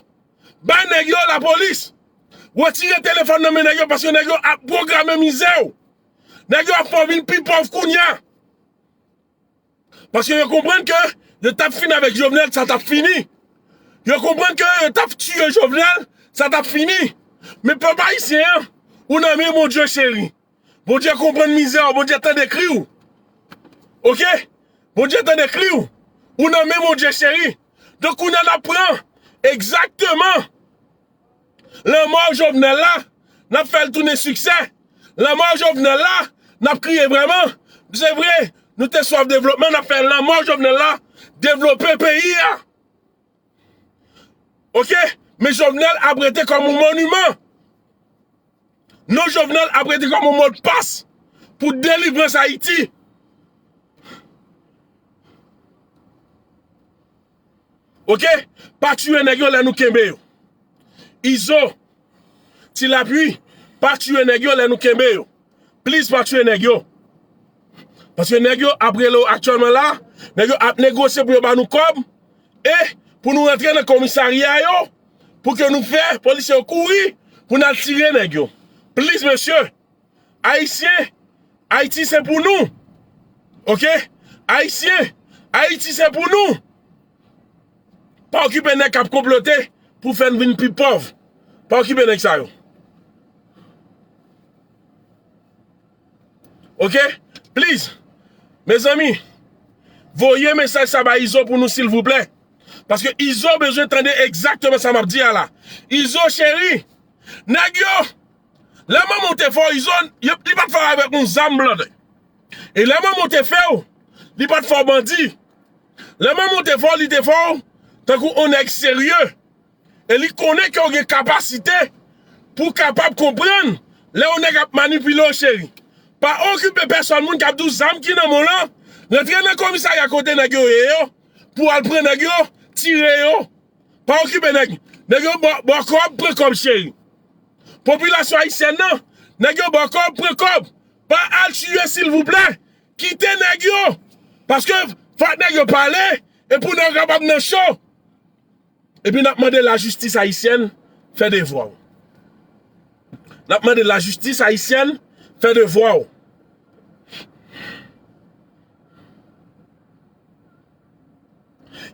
Bay nèg yo lapolis. Retire telefòn nan men nèg yo, paske nèg yo ap pwograme mizè w. Nèg yo ap fè w vin pi pòv kounye a. Paske yo konprann ke yo t ap fin avèk Jovenel, sa t ap fini. Yo konprann ke yo t ap tiye Jovenel, sa t ap fini. Men pèp ayisyen an, ou nan men Bondye cheri. Bondye konprann mizè w, Bondye tande kri w. Oke? Bondye tande kri w. Ou nan men Bondye cheri. Donk, kounye a n ap pran egzakteman lanmò Jovenel la, n ap fè l tounen siksè. Lanmò Jovenel la, n ap kriye vrèman. Se vre, nou te swaf devlopman, n ap fè lanmò Jovenel la devlope peyi a. Oke? Men Jovenel ap rete kòm yon moniman. Non Jovenel ap rete kòm yon modpas pou delivrans Ayiti. Oke? Pa tiye nèg yo lè nou kenbe yo. Izo, Ti Lapli, pa tiye nèg yo lè nou kenbe yo. Please, pa tiye nèg yo. Paske nèg yo ap rele w aktyèlman la, nèg yo ap negosye pou yo ba nou kòb, e pou nou rantre nan komisarya yo, pou ke nou fè polisye yo kouri, pou n al tire nèg yo. Please, mesye, Ayisyen, Ayiti se pou nou. Oke? Ayisyen, Ayiti se pou nou. Pa okipe nèg k ap konplote pou fè n vin pi pòv. Pa okipe nèg sa yo. Oke? Please. Mezanmi, voye mesaj sa ba Izo pou nou, silvouplè. Paske Izo bezwen tande egzakteman sa m ap di a la. Izo cheri, nèg yo, lè manman w te fè w, Izo, li pa t fè w avèk yon zam, brother. E lè manman w te fè w, li pa t fè w bandi. Lè manman w te fè w, li te fè w tankou yon nèg serye. E li konnen ke w gen kapasite pou w kapab konprann lè yon nèg ap manipile w, cheri. Pa okipe pèsòn moun k ap di w zam ki nan men w lan, rantre nan komisarya kote nèg yo ye yo, pou w al pran nèg yo, tire yo. Pa okipe nèg. Nèg yo ba w, ba w kòb, pran kòb, cheri. Popilasyon ayisyèn nan, nèg yo ba w kòb, pran kòb. Pa al tiye, silvouplè. Kite nèg yo. Paske fòk nèg yo pale, e pou nèg yo kapab nan cho. Epi n ap mande lajistis ayisyèn fè devwa w. N ap mande lajistis ayisyèn fè devwa w.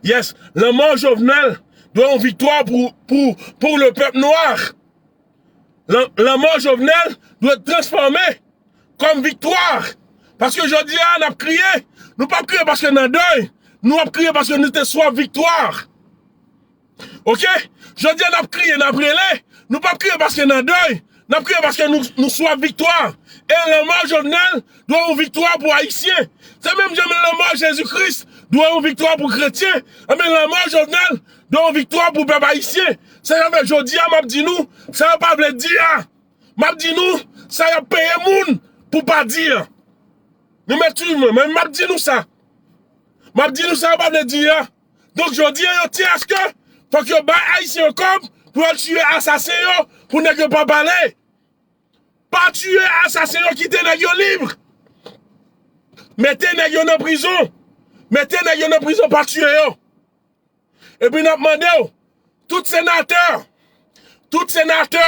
Yes, lanmò Jovenel dwe yon viktwa pou, pou, pou le pèp nwa. Lan-, lanmò Jovenel dwe transfòme kòm viktwa. Paske jodi a, n ap kriye. Nou p ap kriye paske n an dèy. Nou ap kriye paske nou te swaf viktwa. Oke? Jodi a, n ap kriye, n ap rele. Nou p ap kriye paske n an dèy. N ap kriye paske nou, nou swaf viktwa. E lanmò Jovenel dwe yon viktwa pou Ayisyen. Se menm jan lanmò Jezi Kris dwe yon viktwa pou kretyen. Anben, lanmò Jovenel dwe yon viktwa pou pèp ayisyen. Se sa k fè jodi a, m ap di nou, sa yo pa vle di a. M ap di nou sa y ap peye moun pou pa di a. Nou mèt swiv mwen, men m ap di nou sa. M ap di nou sa yo pa vle di a. Donk, jodi a, yo te aske fòk yo bay Ayisyen yo kòb pou yo tiye asasen yo, pou nèg yo pa pale. Pa tiye asasen yo, kite nèg yo lib. Mete nèg yo nan prizon. Mete nèg yo nan prizon, pa tiye yo. Epi n ap mande w, tout senatè, tout senatè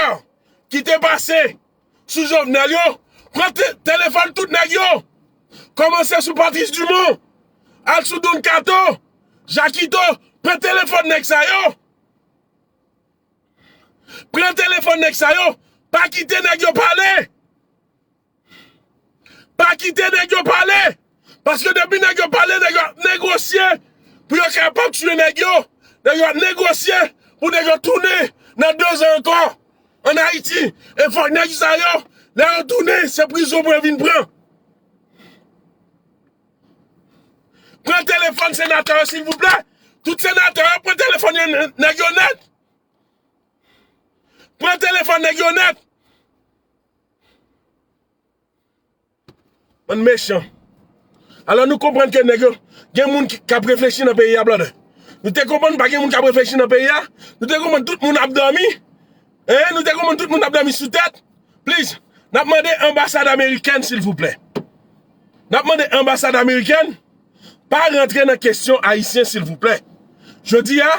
ki te pase sou Jovenel yo, pran te-, telefòn tout nèg yo. Kòmanse sou Patrice Dumont, al sou Don Kato, Jakito, pran telefòn nèg sa yo. Pran telefòn nèg sa yo, pa kite nèg yo pale. Pa kite nèg yo pale. Paske depi nèg yo pale, nèg yo ap negosye pou yo kapab tiye nèg yo. Nèg yo ap negosye pou nèg yo tounen nan de zan ankò ann Ayiti. E fòk nèg sa yo, lè yo tounen, se prizon pou yo vin pran. Pran telefòn senatè yo, silvouplè. Tout senatè yo, pran telefòn yo, nèg yo nèt. Pran telefòn nèg yo nèt. Bann mechan. Alò nou konprann ke nèg yo, gen moun ki, k ap reflechi nan peyi a, blòdè. Nou te konprann pa gen moun k ap reflechi nan peyi a. Nou te konprann tout moun ap dòmi. Hein? Nou te konprann tout moun ap dòmi sou tèt. Please, n ap mande anbasad amerikèn, silvouplè. N ap mande anbasad amerikèn, pa rantre nan kesyon ayisyen, silvouplè. Jodi a,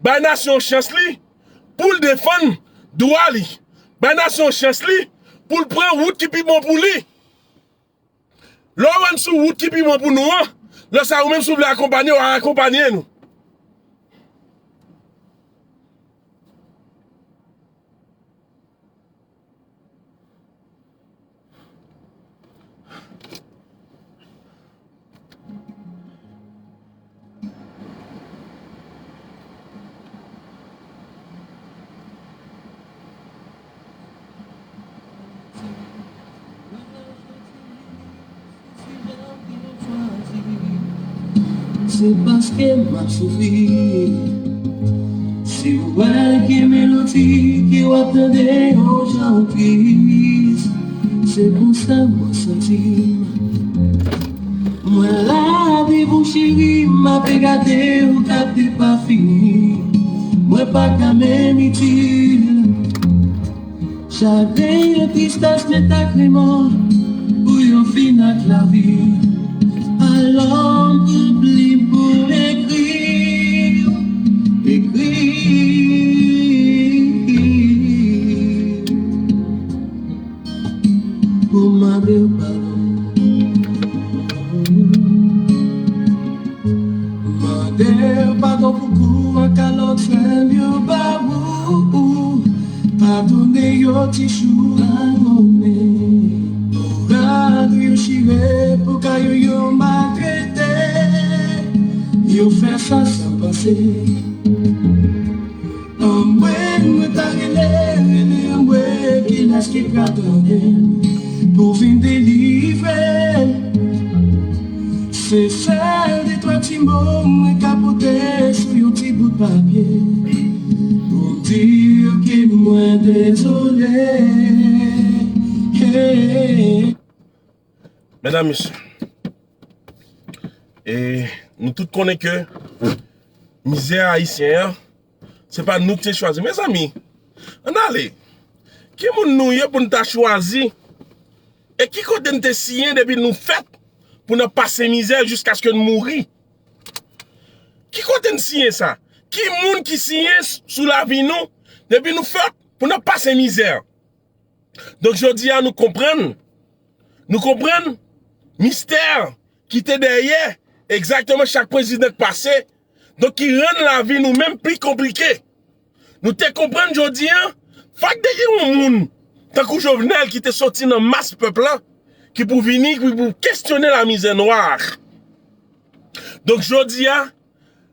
bay nasyon an chans li pou l defann dwa li. Bay nasyon an chans li pou l pran wout ki pi bon pou li. Lè w rann sou wout ki pi bon pou nou an, lè sa ou menm si w vle akonpanye, w a akonpanye nou. Se paske m ap soufri. Si w wè ke melodi ke w ap tande yo jan tris, se konsa mwen santi m. Mwen la viv ou cheri, m ape gade ou k ap depafini. Mwen pa ka menm itil. Chagren, tristès, met ak remò pou yo fin ak lavi. Alò m pran plim pou m ekri, ekri. Pou mande w padon. Mande w padon pou kou ak kalòt frè m yo ba ou. Padone yo ti chou padone. Rad yo chire pou kay yo maltrete. Yo fè sa san panse. Anmwe, mwen ta rele, rele anmwe, kilès ki pral tande m pou vin delivre m? Se sèl de twa ti mo mwen ka pote sou yon ti bout papye pou m di yo ke mwen dezole. Hey. Medam, mesye, e nou tout konnen ke mizè ayisyen an, se pa nou ki te chwazi. Mezanmi, ann ale. Ki moun nou ye pou n ta chwazi? E ki kote n te siyen depi nou fèt pou n ap pase mizè jiskaske n mouri? Ki kote n siyen sa? Ki moun ki siyen s-, sou lavi nou depi nou fèt pou n ap pase mizè? Donk, jodi a, nou konprann, nou konprann mistè ki te dèyè egzakteman chak prezidan k pase, donk, ki rann lavi nou menm pi konplike. Nou te konprann jodi a, fòk te gen yon moun tankou Jovenel ki te soti nan mas pèp la, ki pou vini, ki pou kestyone lamizè nwa a. Donk, jodi a,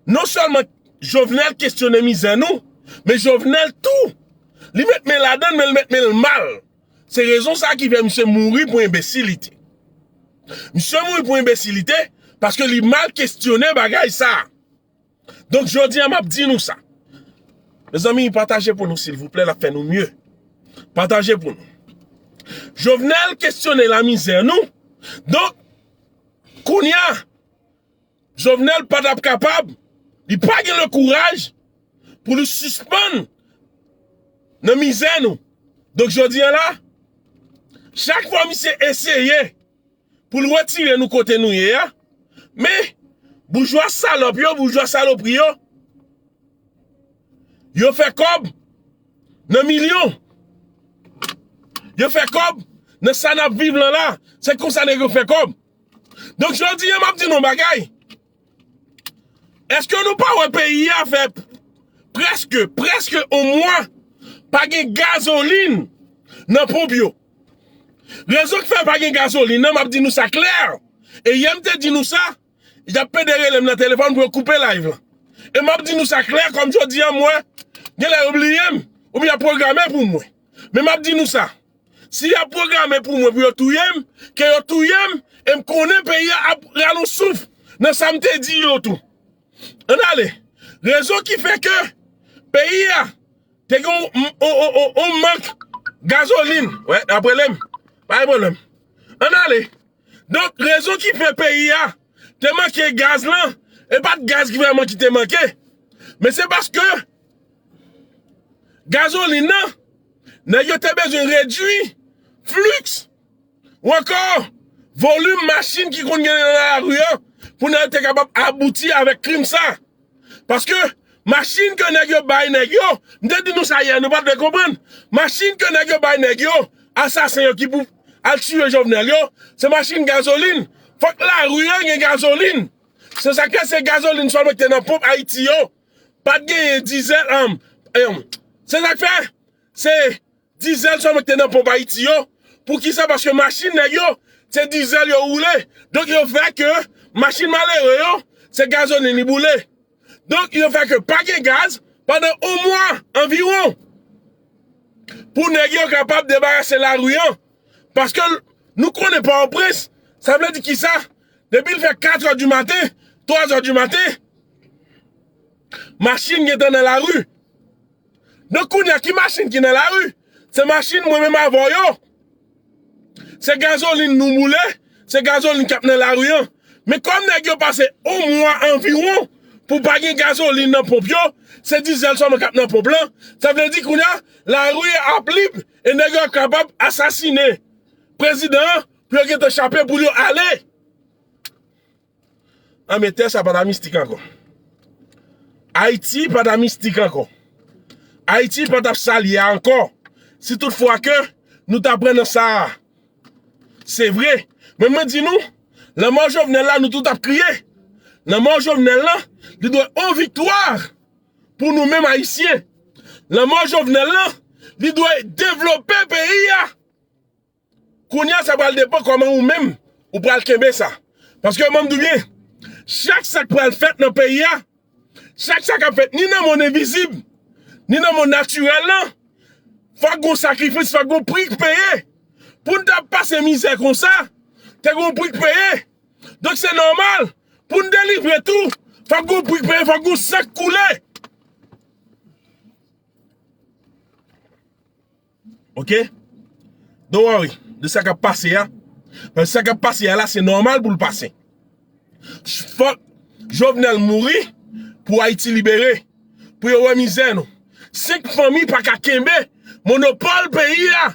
non sèlman Jovenel kestyone mizè nou, men Jovenel tou, li met men ladan l, men l met men l mal. Se rezon sa a ki fè misye mouri pou enbesilite. Misye mouri pou enbesilite, paske li mal kestyone bagay sa a. Donk, jodi a, m ap di nou sa. Mezanmi, pataje pou nou, silvouplè, l ap fè nou mye. Pataje pou nou. Jovenel kestyone lamizè nou. Donk, kounye a, Jovenel pa t ap kapab, li pa gen le kouraj pou li sispann nan mizè nou. Donk, jodi a la, Chak fwa misye eseye pou l retire nou kote nou ye a, men boujwa salòp yo, boujwa salopri yo, yo fè kòb nan milyon. Yo fè kòb nan sa n ap viv lan la. Se konsa nèg yo fè kòb. Donk, jodi a, m ap di nou yon bagay. Èske nou pa wè peyi a fè prèske, prèske yon mwa pa gen gazolin nan ponp yo? Rezon ki fè pa gen gazolin nan, m ap di nou sa klè. E yè m te di nou sa, y ap pede rele m nan telefòn pou yo koupe live lan. E m ap di nou sa klè, kòm jodi a, m wè genlè yo bliye m, oubyen y ap pwograme pou mwen. Men m ap di nou sa, si y ap pwograme pou mwen pou yo touye m, ke yo touye m, e m konnen peyi a ap rale yon souf nan sa m te di yo tou. Ann ale. Rezon ki fè ke peyi a te gen yon, yon, yon, yon, yon mank gazolin. Wè, ap rele m. Pa gen pwoblèm. Ann ale. Donk, rezon ki fè peyi a te manke gaz lan, e pa t gaz ki vrèman ki te manke. Men se paske gazolin nan, nèg yo te bezwen redui fliks ou ankò volim machin ki konn gen nan lari an pou nèg yo te kapab abouti avèk krim sa. Paske machin ke nèg yo bay nèg yo, m te di nou sa yè, nou pa t vle konprann. Machin ke nèg yo bay nèg yo, asasen yo ki pou al tiye Jovenel yo, se machin gazolin. Fòk lari an gen gazolin. Se sa k fè se gazolin sèlman ki te nan ponp Ayiti yo. Pa t genyen dizèl, um, um, se sa k fè se dizèl sèlman ki te nan ponp Ayiti yo. Poukisa? Paske machin nèg yo, se dizèl yo woule. Donk yo fè ke machin malere yo, se gazolin li boule. Donk yo fè ke pa gen gaz pandan yon mwa anviwon. Pou nèg yo kapab debarase lari an. Paske nou konnen Pòtoprens, sa vle di kisa? Depi l fè katrè di maten, twazè di maten, machin gentan nan lari. Donk kounye a ki machin ki nan lari? Se machin mwen menm avè w yo. Se gazolin nou boule, se gazolin k ap nan lari an. Men kòm nèg yo pase yon mwa anviwon pou pa gen gazolin nan ponp yo, se dizèl sèlman k ap nan ponp lan, sa vle di kounye a, lari a ap lib e nèg yo ap kapab asasinen prezidan an pou yo gentan chape pou yo ale. Anben, tè sa pa ta mistik ankò. Ayiti pa ta mistik ankò. Ayiti pa t ap sa l ye a ankò. Si tout fwa ke nou ta pran nan sa a. Se vre. Men mwen di nou, lanmò Jovenel la, nou tout ap kriye. Lanmò Jovenel la, li dwe yon viktwa pou nou menm Ayisyen. Lanmò Jovenel la, li dwe devlope peyi a. Kounye a, sa pral depann kòman ou menm ou pral kenbe sa. Paske mwen m di w byen, chak sa k pral fèt nan peyi a, chak sa k ap fèt ni nan mond envizib, ni nan mond natirèl lan, fòk gon sakrifis, fòk gon pri k peye. Pou n ta pase mizè konsa, te gon pri k peye. Donk se nòmal, pou n delivre tou, fòk gon pri k peye, fòk gon san k koule. Ok? Don't worry de sa k ap pase a. Paske sa k ap pase a la, se nòmal pou l pase. Fòk Jovenel mouri pou Ayiti libere. Pou yo wè mizè nou. Senk fanmi pa ka kenbe monopòl peyi a.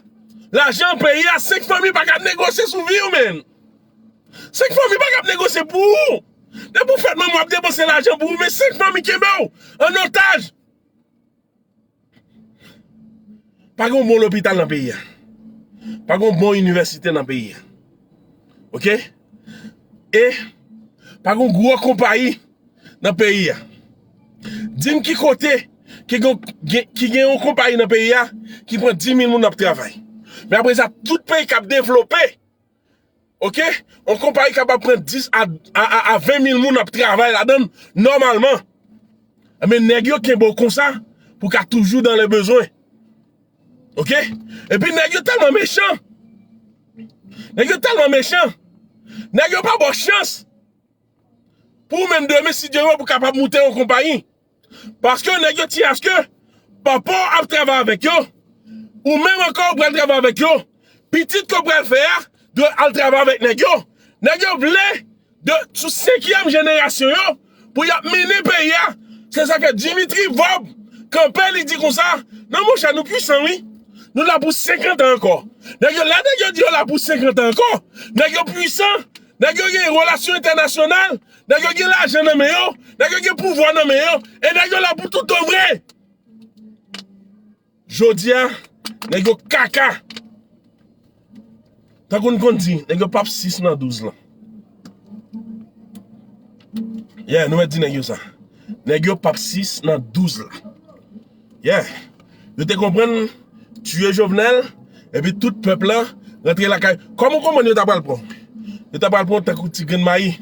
Lajan peyi a, senk fanmi pa ka negosye sou vi w, menn. Senk fanmi pa ka negosye pou ou. Depi w fèt menm w ap depanse lajan pou ou, men senk fanmi kenbe w an otaj. Pa gen yon bon lopital nan peyi a. Pa gen yon bon inivèsite nan peyi a. Ok? E pa gen yon gwo konpayi nan peyi a. Di m ki kote ki gen, gen, ki gen yon konpayi nan peyi a ki pran dis mil moun ap travay. Men apre sa, tout peyi k ap devlope, ok? Yon konpayi kapab pran dis a, a, a, a ven mil moun ap travay ladan l nòmalman. Ebyen, nèg yo kenbe w konsa pou w ka toujou dans le besoin. Ok? Epi nèg yo tèlman mechan. Nèg yo tèlman mechan. Nèg yo pa ba w chans pou ou menm demen, si Dye vle, pou w kapab moute yon konpayi. Paske nèg yo di aske papa w ap travay avèk yo, ou menm ankò ou pral travay avèk yo, pitit ke w pral fè a dwe al travay avèk nèg yo. Nèg yo vle de, sou senkyèm jenerasyon yo, pou y ap mennen peyi a. Se sa k fè Dimitri Vorbe kanpe, li di konsa, non, monchè, nou pwisan, wi. Nou la pou senkant an ankò. Nèg yo, lè nèg yo di yo la pou senkant an ankò, nèg yo pwisan, nèg yo gen relasyon entènasyonal, nèg yo gen lajan nan men yo, nèg yo gen pouvwa nan men yo, e nèg yo la pou toutan vre. Jodi a, nèg yo kaka. Tankou n konn di, nèg yo p ap sis nan douz lan. Yeah, nou mèt di nèg yo sa. Nèg yo p ap sis nan douz la. Yeah. Yo te konprann tiye Jovenel, epi tout pèp la rantre lakay. Kòman w konprann yo ta pral pran? Yo ta pral pran tankou ti grenn mayi.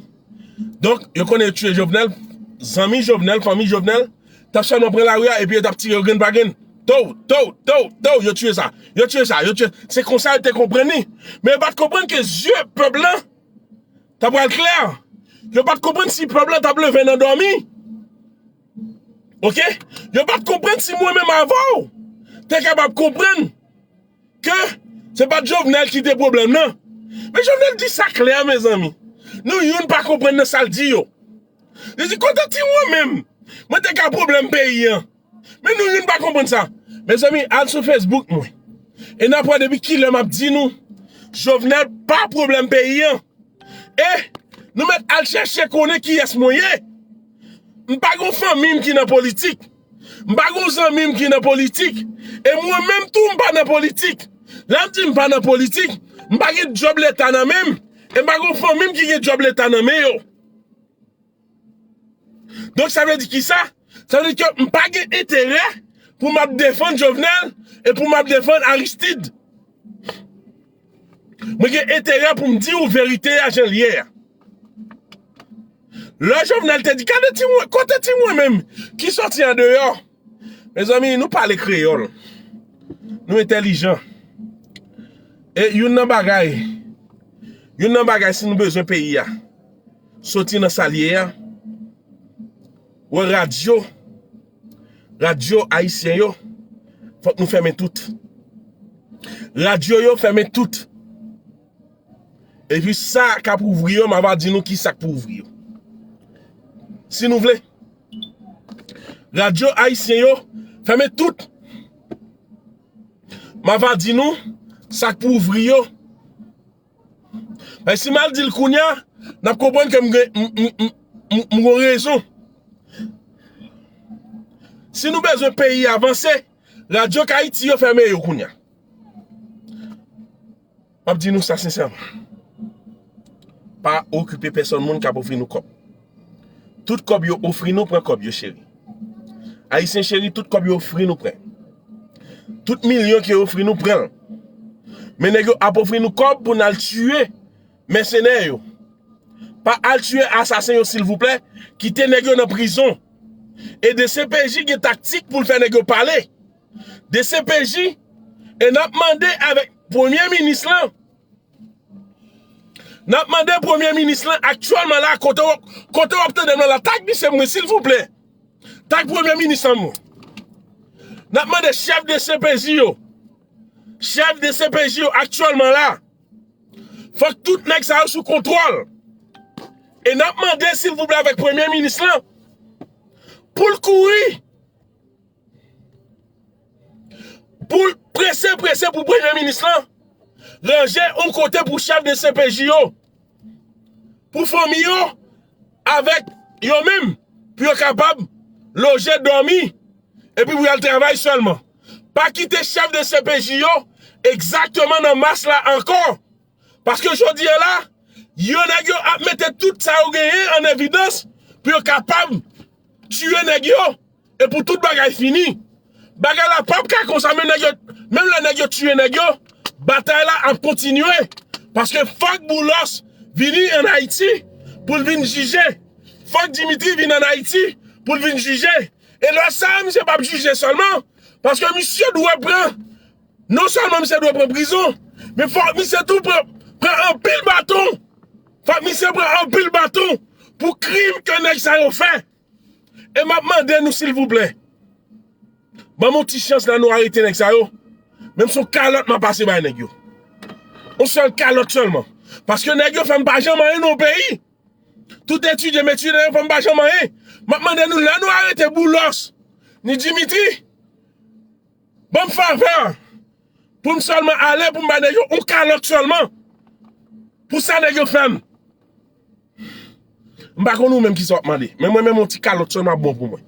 Donk, yo konnen yo tiye Jovenel, zanmi Jovenel, fanmi Jovenel, t ap sèlman pran lari a, epi yo t ap tire yo grenn pa grenn. Tow, tow, tow, tow, yo tiye sa. Yo tiye sa, yo tiye. Se konsa yo te konprann li. Men yo pa t konprann ke zye pèp lan ta pral klè. Yo pa t konprann si pèp lan t ap leve nan dòmi. Oke? Yo pa t konprann si mwen menm avè w te kapab konprann ke se pa t Jovenel ki te pwoblèm nan. Men Jovenel di sa klè, mezanmi. Nou youn pa konprann nan sa l di yo. Li di, kote ti mwen menm, mwen te ka pwoblèm peyi an. Men nou youn pa konprann sa. Mezanmi, al sou Facebook mwen. E n a pran depi kilè m ap di nou, Jovenel pa pwoblèm peyi an. E nou mèt al chèche konnen kiyès mwen ye. M pa gon fanmi m ki nan politik. M pa gon zanmi m ki nan politik. E mwen menm tou, m pa nan politik. Lè m di m pa nan politik, m pa gen djòb leta nan men m. E m pa gon fanmi m ki gen djòb leta nan men yo. Donk, sa vle di kisa? Sa vle di ke m pa gen enterè pou m ap defann Jovenel e pou m ap defann Aristide. Mwen gen enterè pou m di w verite a jan l ye a. Lè Jovenel te di, gade ti mwen, kote ti mwen menm ki sòti andeyò? Mezanmi, nou pale kreyòl. Nou entèlijan. E youn nan bagay, youn nan bagay si nou bezwen peyi a soti nan sa l ye a, wè radyo, radyo ayisyen yo, fòk nou fèmen tout. Radyo yo fèmen tout. Epi sa k ap ouvri yo, m ava di nou ki sa k pou ouvri yo. Si nou vle. Radyo ayisyen yo, fèmen tout. M ava di nou sa k pou ouvri yo. Men si m al di l kounye a, n ap konprann ke m gen, m, m, m, m, m gen rezon. Si nou bezwen peyi a vanse, Radyo K Ayiti yo fèmen yo kounye a. M ap di nou sa sensèman. Pa okipe pèsonn moun k ap ofri nou kòb. Tout kòb yo ofri nou, pran kòb yo, cheri. Ayisyen cheri, tout kòb yo ofri nou, pran. Tout milyon ke yo ofri nou, pran l. Men nèg yo ap ofri nou kòb pou n al tiye mèsenè yo. Pa al tiye asasen yo, silvouplè. Kite nèg yo nan prizon. E D C P J gen taktik pou l fè nèg yo pale. D C P J, e n ap mande avèk premye minis lan. N ap mande premye minis lan aktyèlman la, kote w, kote w ap tande m nan la, tag misye mwen, silvouplè. Tag premye minis lan mwen. N ap mande chèf D C P J yo. Chèf D C P J yo aktyèlman la. Fòk tout nèg sa yo sou kontwòl. E n ap mande, silvouplè, avèk premye minis lan, pou l kouri, pou l prese, prese pou premye minis lan ranje yon kote pou chèf D C P J yo, pou fanmi yo, avèk yo menm, pou yo kapab loje, dòmi, epi pou y al travay sèlman. Pa kite chèf D C P J yo egzakteman nan mas la ankò. Paske jodi a la, yo nèg yo ap mete tout sa yo genyen an evidans pou yo kapab tiye nèg yo e pou tout bagay fini. Bagay la p ap ka konsa, men nèg yo, menm lè nèg yo tiye nèg yo, batay la ap kontinye. Paske fòk Boulos vini ann Ayiti pou l vin jije. Fòk Dimitri vin ann Ayiti pou l vin jije. E lè sa a, misye p ap jije sèlman, paske misye dwe pran, non sèlman misye dwe pran prizon, men fòk misye tou pran, pran anpil baton. Fòk misye pran anpil baton pou krim ke nèg sa yo fè. E m ap mande nou, silvouplè, ban m yon ti chans la, nou arete nèg sa yo. Menm si yon kalòt m ap pase bay nèg yo. Yon sèl kalòt sèlman. Paske nèg yo fè m pa janm anyen nan yon peyi. Tout etidye m etidye, nèg yo fè m pa janm anyen. M ap mande nou, lè nou arete Boulos, ni Dimitri, ban m favè. Pou m sèlman ale, pou m bay nèg yo yon kalòt sèlman. Pou sa nèg yo fè m. M pa konn ou menm kisa w ap mande. Men mwen menm yon ti kalòt sèlman ap bon pou mwen.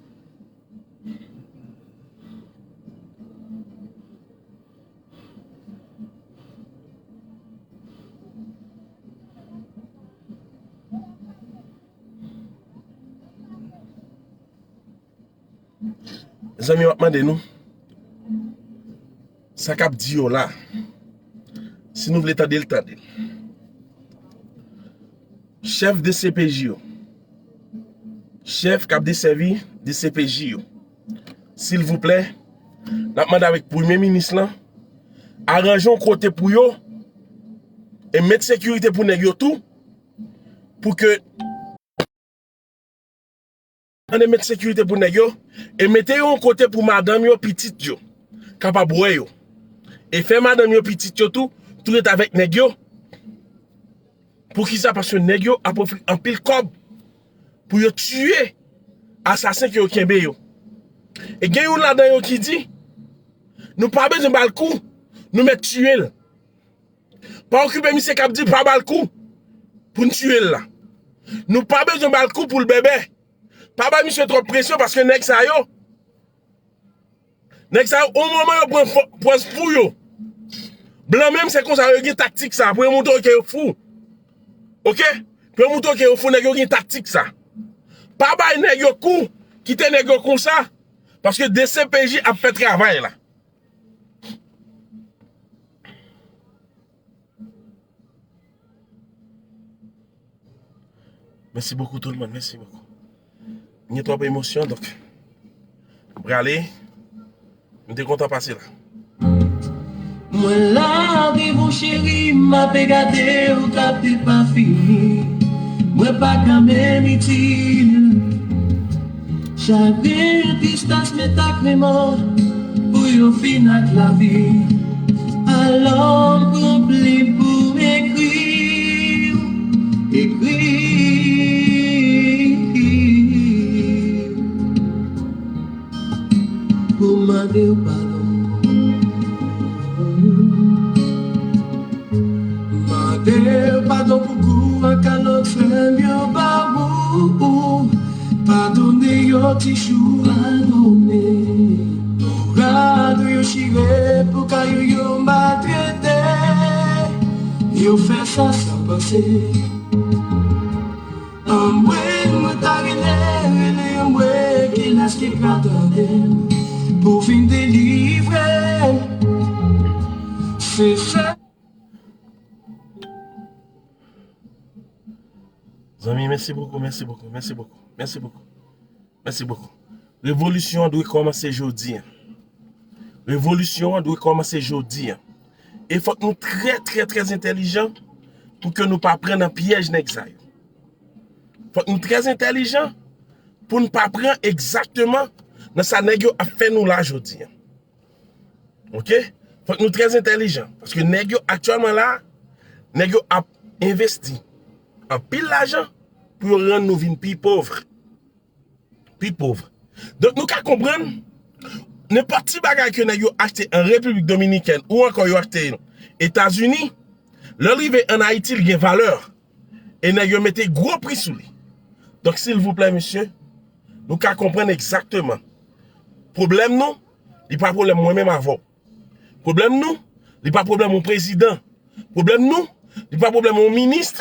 Mezanmi, m ap mande nou, sa k ap di yo la, si nou vle tande l, tande l. Chèf D C P J yo, chèf k ap desèvi D C P J yo, silvouplè, n ap mande avèk premye minis lan, aranje yon kote pou yo e met sekirite pou nèg yo tou, pou ke Ann met sekirite pou nèg yo e mete yo yon kote pou madanm yo, pitit yo kapab wè yo. E fè madanm yo, pitit yo tou, tou ret avèk nèg yo. Poukisa? Paske nèg yo ap ofri anpil kòb pou yo tiye asasen ke yo kenbe yo. E gen youn ladan yo ki di, nou pa bezwen ba l kou, nou mèt tiye l. Pa okipe misye k ap di pa ba l kou pou n tiye l la. Nou pa bezwen ba l kou pou l bèbè. Pa bay misye twòp presyon paske nèg sa yo, nèg sa yo, yon moman yo pran fò- pòz fou yo. Blan menm se konsa yo gen taktik sa. Pou yo montre w ke yo fou. Oke? Pou yo montre w ke yo fou, nèg yo gen taktik sa. Pa bay nèg yo kou, kite nèg yo konsa. Paske D C P J ap fè travay la. Mèsi bokou tout moun, mèsi bokou. M gen twòp emosyon, donk m prale. M te kontan pase la. Mwen la devan cheri, m ape gade w, k ape pa fini. Mwen pa ka menm itil. Chagren, tristas, met ak remò pou yo fin ak lavi. Alò m pran plim pou m ekri, ekri, pou mande w padon. Mande padon pou kou ak kalòt frè m yo ba ou. Padone yo ti chou, padone. Pou rad ou yo chire, pou kay ou yo maltrete. Yo fè sa san panse. Anmwe, mwen ta rele, rele anmwe, kilès ki pral tande m pou vin delivre m. Se sèl Zanmi, mèsi bokou, mèsi bokou, mèsi bokou, mèsi bokou, mèsi bokou. Revolisyon an dwe kòmanse jodi a. Revolisyon an dwe kòmanse jodi a. E fòk nou trè, trè, trè entèlijan pou ke nou pa pran nan pyèj nèg sa yo. Fòk nou trè entèlijan pou n pa pran egzakteman nan sa nèg yo ap fè nou la jodi a. Oke? Fòk nou trè entèlijan. Paske nèg yo aktyèlman la, nèg yo ap envesti anpil lajan pou yo rann nou vin pi pòv. Pi pòv. Donk nou ka konprann, nenpòt ti bagay ke nèg yo achte an Repiblik Dominikèn ou ankò yo achte Etazini, lè l rive ann Ayiti, l gen valè. E nèg yo mete gwo pri sou li. Donk, silvouplè, mesye, nou ka konprann egzakteman. Pwoblèm nou, li pa pwoblèm mwen menm avè w. Pwoblèm nou, li pa pwoblèm yon prezidan. Pwoblèm nou, li pa pwoblèm yon minis.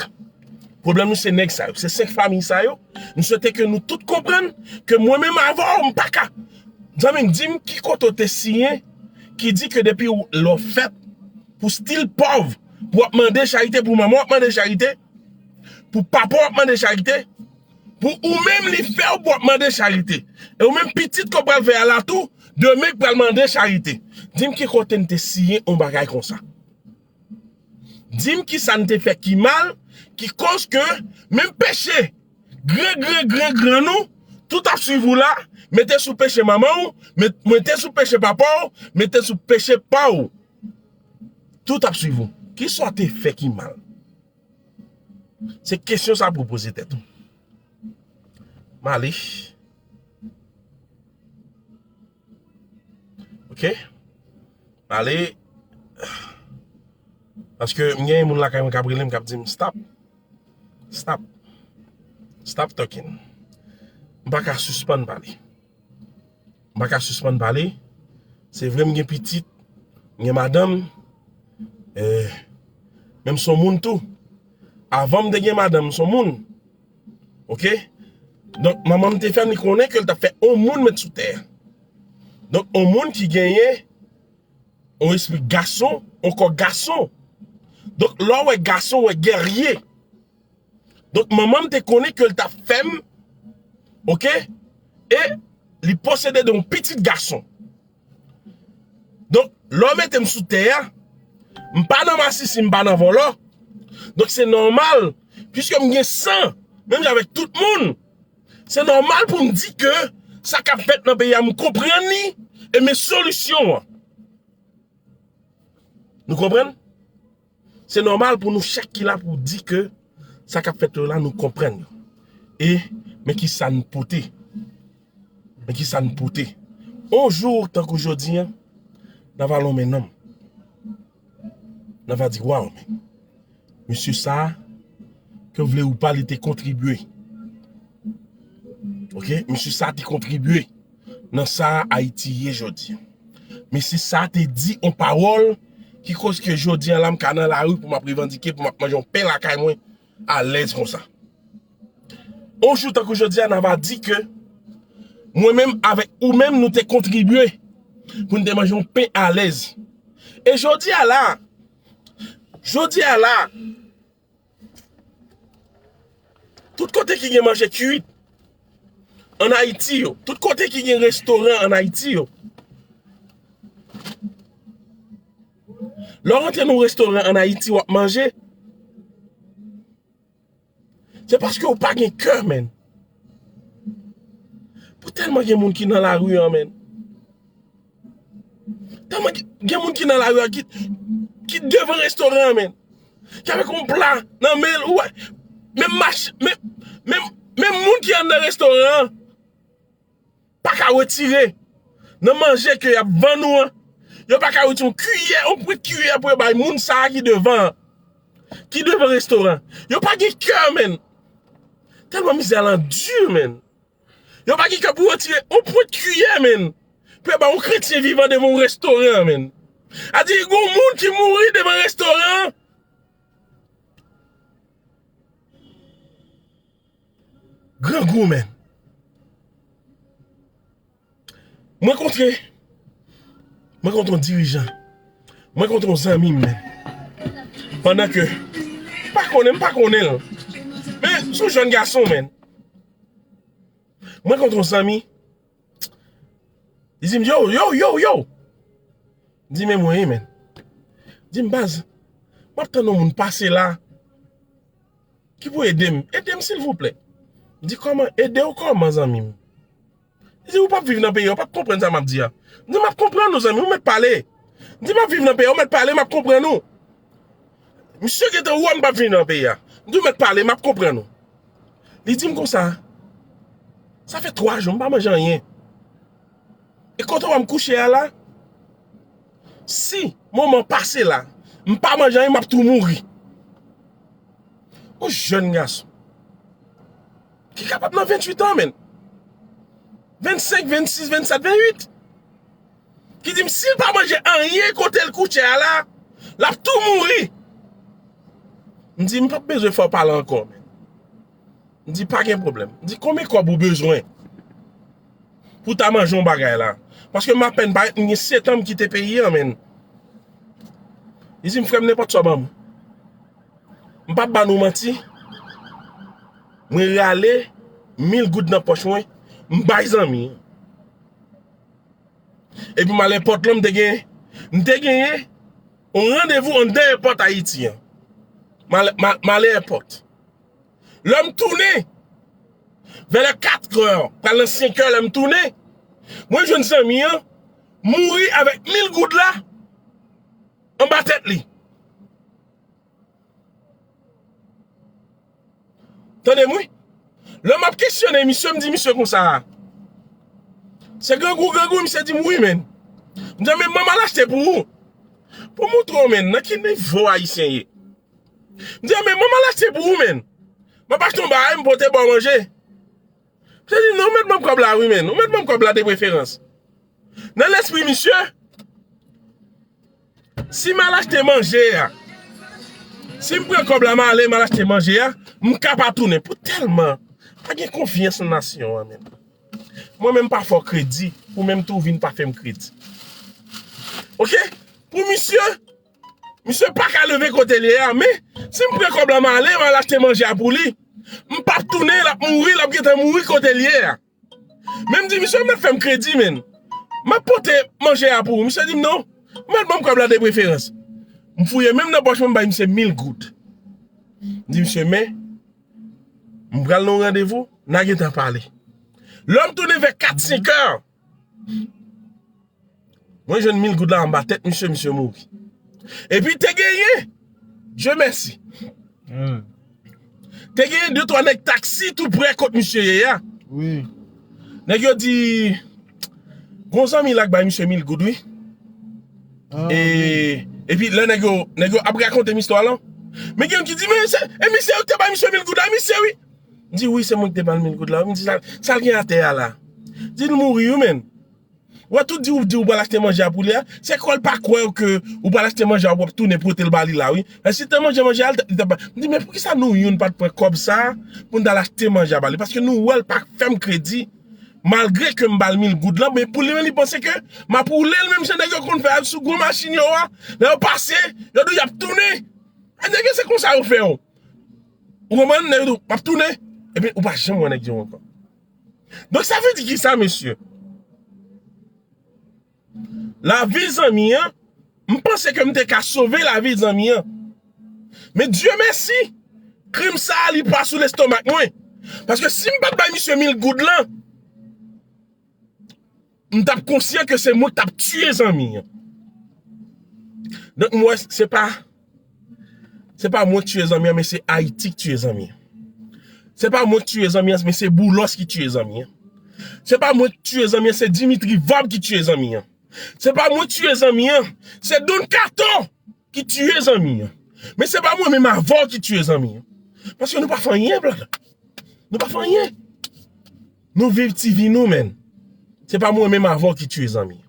Pwoblèm nou, se nèg sa yo, se senk fanmi sa yo. Nou swete ke nou tout konprann ke mwen menm avè w, m pa ka. Zanmi m, di m ki kote w te siyen ki di ke depi w, lè w fèt, pou stil pòv, pou w ap mande charite, pou manman w ap mande charite, pou papa w ap mande charite, pou ou menm li fè w pou w ap mande charite. E ou menm pitit ke w pral fè a la tou, demen k pral mande charite. Di m ki kote n te siyen yon bagay konsa. Di m kisa n te fè ki mal, ki koz ke menm peche gran, gran, gran, gran nou, tout ap swiv ou la, mete sou peche manman w, met- mete sou peche papa w, mete sou peche pa w. Tout ap swiv ou. Kisa w te fè ki mal? Se kesyon sa pou w poze tèt ou. M ale. Oke? M ale. Paske m gen moun lakay mwen k ap rele m, k ap di m, "Stop. Stop. Stop talking." M pa ka sispann pale. M pa ka sispann pale. Se vre m gen pitit, m gen madanm, eh, men m se yon moun tou. Avan m te gen madanm, m se yon moun. Oke? Donk, manman m te fè m li konnen ke l t ap fè yon moun met sou tè a. Donk, yon moun ki genyen yon espri gason, yon kò gason. Donk, lè w wè gason, w wè gèrye. Donk, manman m te konnen ke l t ap fè m, oke? E li posede de yon pitit gason. Donk, lè w mete m sou tè a, m pa nan masisi, m pa nan vòlò. Donk, se nòmal, piske m gen san, menm jan avèk tout moun, se nòmal pou m di ke sa k ap fèt nan peyi a, m konprann li, e men solisyon an. Nou konprann? Se nòmal pou nou chak ki la pou di ke sa k ap fèt yo la, nou konprann yo. E men ki sa n pote. Men ki sa n pote. On jou, tankou jodi a, n a va lonmen non m. N a va di, "Waw, men. Mesye sa a, ke w vle ou pa, li te kontribye." Oke? Mesye sa a te kontribye nan sa Ayiti ye jodi. Mesye sa a te di yon pawòl ki koz ke jodi a la m ka nan lari pou m ap revandike, pou m ap manje yon pen lakay mwen alèz konsa. On jou tankou jodi a, n a va di ke mwen menm avèk ou menm nou te kontribye pou n te manje yon pen alèz. E jodi a la, jodi a la, tout kote ki gen manje kwit ann Ayiti yo, tout kote ki gen restoran ann Ayiti yo, lè w rantre nan yon restoran ann Ayiti, w ap manje, se paske w pa gen kè, menn. Pou tèlman gen moun ki nan lari an, menn. Tèlman gen, gen moun ki nan lari an ki, ki devan restoran an, menn. Ki avèk yon pla nan men l, ou wè. Menm mach, menm, menm, menm moun ki anndan restoran an pa ka retire nan manje ke y ap vann ou an. Yo pa ka retire yon kiyè, yon pwent kiyè pou yo bay moun sa a ki devan an. Ki devan restoran. Yo pa gen kè, menn. Tèlman mizè lan di, menn. Yo pa gen kè pou yo tire yon pwent kiyè, menn. Pou yo ba yon kretyen vivan devan yon restoran, menn. A di, gon moun ki mouri devan restoran. Grangou, menn. Mwen kontre, mwen kontre yon dirijan. Mwen kontre yon zanmi m, menn. Pandan ke, m pa konnen, m pa konnen l. Men, se yon jèn gason, menn. Mwen kontre yon zanmi. Li di m, "Yo, yo, yo, yo." M di, "Men mwen, men." Li di m, "Baz, m ap tann yon moun pase la ki pou ede m. Ede m, silvouplè." M di, "Kòman? Ede w kòman, zanmi m?" Li di, "Ou p ap viv nan peyi a, ou p ap konprann sa m ap di a." M di, "M ap konprann ou, zanmi, ou mèt pale." M di, "M ap viv nan peyi a, ou mèt pale, m ap konprann ou." Misye gentan wè m p ap viv nan peyi a. M di, "Ou mèt pale, m ap konprann ou." Li di m konsa, "Sa fè twa jou, m pa manje anyen. E kote w wè m kouche a la, si moman pase la, m pa manje anyen, m ap tou mouri." Yon jèn gason ki kapab nan venntuit an, menn. Vennsenk, vennsis, vennsèt, vennwit. Ki di m si l pa manje anyen kote l kouche a la, l ap tou mouri. M di, "M p ap bezwen fè w pale ankò, menn." M di, "Pa gen pwoblèm." M di, "Konbyen kòb ou bezwen pou w ta manje yon bagay la? Paske m apèn parèt, m gen sèt an m kite peyi a, menn." Li di m, "Frè m, nenpòt sa w ban m." M p ap ba nou manti. Mwen rale mil goud nan pòch mwen, m bay zanmi an. Epi m al èpòt lan, m te gen, m te genyen yon randevou anndan èpòt Ayiti an. M al, m al, m ale èpòt. Lè m tounen, vè lè katrè, pral nan senkè, lè m tounen, mwen jwenn zanmi an mouri avèk mil goud la anba tèt li. Tande m wi. Lè m ap kesyone misye, m di misye konsa, "Se grangou, grangou?" Misye di m, "Wi, menn." M di, "Men manman l achte pou ou." Pou montre w, menn, nan ki nivo Ayisyen ye. M di, men mwen m al achte pou ou, menn. M ap achte yon bagay, m pote ba w manje. Misye di, non, ou mèt ban m kòb la, wi, menn. Ou mèt ban m kòb la de preferans. Nan lespri misye, si m al achte manje a, si m pran kòb la, m ale, m al achte manje a, m ka pa tounen. Pou tèlman pa gen konfyans nan nasyon an, menn. Mwen menm pa fè w kredi, ou menm tou vin pa fè m kredi. Oke? Pou misye, misye pa ka leve kote l ye a, men si m pran kòb la, m ale, m al achte manje a pou li, m p ap tounen, l ap mouri, l ap gentan mouri kote l ye a. Men m di, misye, ou mèt fè m kredi, menn. M ap pote manje a pou ou. Misye di m, non, ou mèt ban m kòb la de preferans. M fouye menm nan pòch mwen, m bay misye mil goud. M di, misye, men, m pral nan yon randevou, n a gentan pale. Lè m tounen vè kat, senk è, mwen jwenn mil goud la anba tèt misye, misye mouri. Epi te genyen, Dye mèsi. Hmm. Te genyen de twa nèg taksi tou prè kot misye ye a. Wi. Nèg yo di, gon zanmi la k bay misye mil goud, wi. Ah, e, wi. Epi lè nèg yo, nèg yo ap rakonte m istwa lan, men gen youn ki di, men se, e misye ou te bay misye mil goud la, misye wi. M di, wi, se mwen ki te ba l mil goud la. M di, sa, sa l gen atè a la? Di l mouri, wi, menn. Wè, tout di ou, di ou pral achte manje a pou li a, se kwè l pa kwè w ke ou pral achte manje a, w ap tounen pote l ba li la, wi. E si te manje, manje a, li t ap ba. M di, men poukisa nou youn pa t pran kòb sa a pou n t al achte manje a ba li? Paske nou wè l pa fè m kredi, malgre ke m ba l mil goud lan, men pou li menm, li panse ke m ap woule l, menm jan nèg yo konn fè a sou gwo machin yo a. Lè yo pase, yo di y ap tounen. E nèg yo, se konsa yo fè w. Ou konprann? Nèg yo di w, m ap tounen. Epi, ou pa janm wè nèg yo ankò. Donk, sa vle di ki sa, mesye? Lavi zanmi an, m panse ke m te ka sove lavi zanmi an. Men Dye mèsi, krim sa a, li pa sou lestomak mwen. Paske si m pa t bay misye mil goud lan, m t ap konsyan ke se mwen k t ap tiye zanmi an. Donk, m wè, se pa, se pa mwen k tiye zanmi an, men se Ayiti k tiye zanmi an. Se pa mwen k tiye zanmi an, men se Boulos ki tiye zanmi an. Se pa mwen k tiye zanmi an, se Dimitri Vorbe ki tiye zanmi an. Se pa mwen k tiye zanmi an, se Don Kato ki tiye zanmi an. Men se pa mwen menm avè w ki tiye zanmi an. Paske nou pa fè anyen, brother. Nou pa fè anyen. Nou viv ti vi nou, menn. Se pa mwen menm avè w ki tiye zanmi an.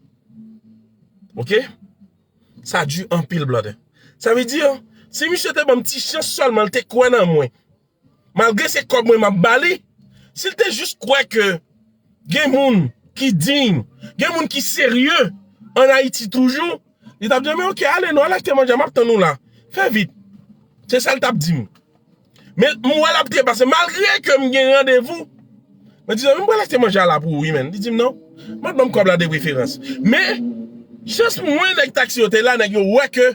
Oke? Sa di anpil, brother. Sa vle di, si misye te ban m ti chans sèlman, l te kwè nan mwen. Malgre se kòb mwen m ap ba li, si l te jis kwè ke gen moun ki diy, gen moun ki serye ann Ayiti toujou, li t ap di, men oke, ale non, al achte manje a, m ap tann ou la. Fè vit. Se sa l t ap di m. Men m wè l ap trepase, malgre ke m gen randevou. Mwen di, zanmi m, pral achte manje a la pou ou, wi, menn. Li di m non. M ap ban m kòb la de preferans. Men, chans pou mwen, nèg taksi yo te la, nèg yo wè ke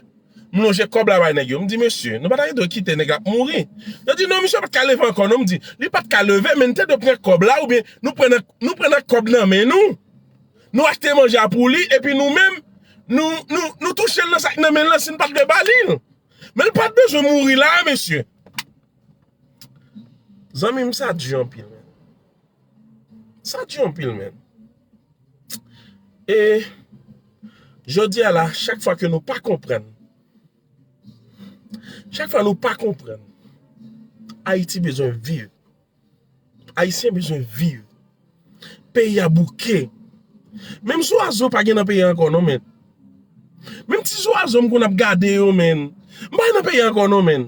m lonje kòb la bay nèg yo. M di, mesye, nou pa ta gen dwe kite nèg la ap mouri. Yo di, non, misye pa t ka leve ankò, non. M di, li pa t ka leve, men n te dwe pran kòb la, oubyen nou pran nan, nou pran nan kòb nan men nou. Nou achte manje a pou li, epi nou menm, nou, nou, nou touche l nan sa k nan men l lan, si n pa t dwe ba li l. Men l pa t bezwen mouri la, mesye. Zanmi m, sa di anpil, men. Sa di anpil, men. E jodi a la, chak fwa ke nou pa konprann, chak fwa nou pa konprann, Ayiti bezwen viv. Ayisyen bezwen viv. Peyi a bouke. Menm zwazo pa gen nan peyi a ankò, non, men. Menm ti zwazo m konn ap gade yo, men. M pa nan peyi a ankò, non, men.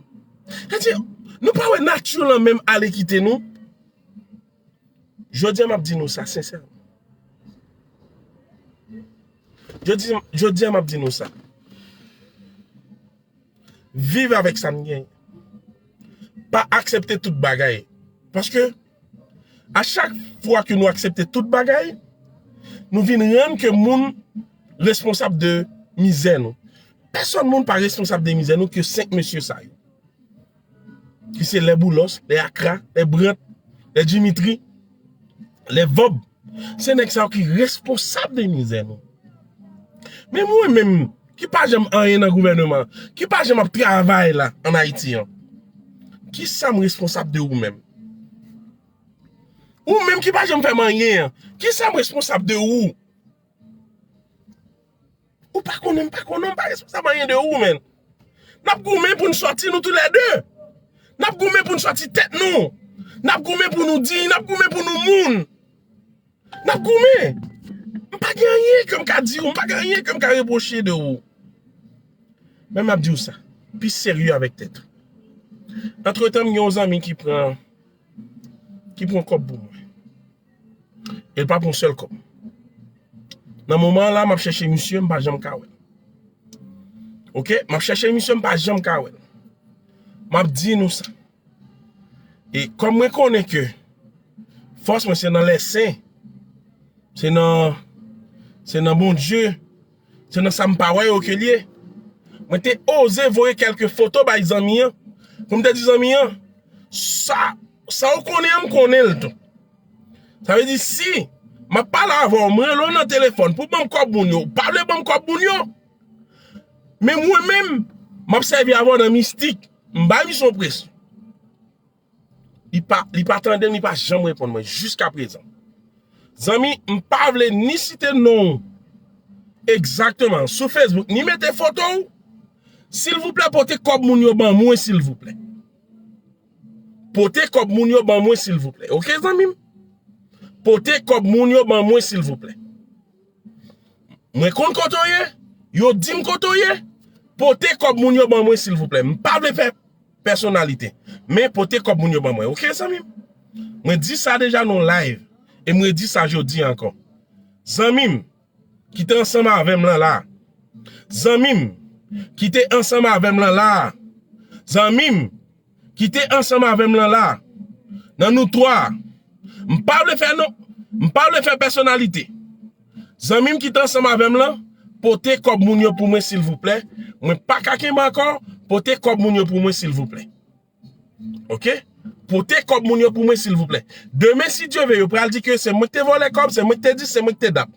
Sa di, nou pa wè nati lan menm ale kite nou? Jodi a, m ap di nou sa sensèman. Jodi, jodi a, m ap di nou sa. Viv avèk sa n genyen. Pa aksepte tout bagay. Paske, a chak fwa ke nou aksepte tout bagay, nou vin rann ke moun responsab de mizè nou. Pèsòn moun pa responsab de mizè nou ke senk mesye sa yo. Ki se lè Boulos, lè Akra, lè Brant, lè Dimitri, lè Vòb. Se nèg sa yo ki responsab de mizè nou. Men mwen menm, ki pa janm anyen nan gouvènman, ki pa janm ap travay la ann Ayiti an, kisa m responsab de ou menm? Ou menm ki pa janm fè m anyen an, kisa m responsab de ou? Ou pa konnen, m pa konnen, m pa responsab anyen de ou, menn. N ap goumen pou n sòti nou toulède. N ap goumen pou n sòti tèt nou. N ap goumen pou nou diy, n ap goumen pou nou moun. N ap goumen. M pa gen anyen ke m ka di w, m pa gen anyen ke m ka repwoche de ou. Men m ap di w sa, pi serye avèk tèt ou. Antretan, m gen yon zanmi ki pran, ki pran kòb pou mwen. E l pa pran sèl kòb. Nan moman an la, m ap chèche misye, m pa janm ka wè l. Oke? M ap chèche misye, m pa janm ka wè l. M ap di nou sa. E kòm mwen konnen ke fòs mwen se nan lèsen, se nan, se nan Bondye, se nan sa m pa wè yo ke l ye. Mwen te oze voye kèlke foto bay zanmi an, pou m te di zanmi an, sa, sa w konnen an, m konnen l tou. Sa vle di, si m ap pale avè w, m rele w nan telefòn pou ban m kòb moun yo, ou pa vle ban m kòb moun yo, men mwen menm, m ap sèvi avè w nan mistik, m bay misye yon presyon. Li pa, li pa tande m, li pa janm reponn mwen jiskaprezan. Zanmi, m pa vle ni site non w egzakteman sou Facebook, ni mete foto w. Silvouplè, pote kòb moun yo ban mwen, silvouplè. Pote kòb moun yo ban mwen, silvouplè. Oke, zanmi m? Pote kòb moun yo ban mwen, silvouplè. Mwen konn kote w ye, yo di m kote w ye, pote kòb moun yo ban mwen, silvouplè. M pa vle fè pèsonalite, men pote kòb moun yo ban mwen, oke, zanmi m? Mwen di sa deja nan live, e mwen di sa jodi ankò. Zanmi m, ki te ansanm avè m lan la. Zanmi m, ki te ansanm avè m lan la. Zanmi m, ki te ansanm avè m lan la. Nan nou twa, m pa vle fè non, m pa vle fè pèsonalite. Zanmi m ki te ansanm avè m lan, pote kòb moun yo pou mwen, silvouplè. Mwen pa ka kenbe ankò, pote kòb moun yo pou mwen, silvouplè. Oke? Pote kòb moun yo pou mwen, silvouplè. Demen, si Dye ve, yo pral di ke se mwen ki te vòlè kòb, se mwen ki te di, se mwen ki te dat.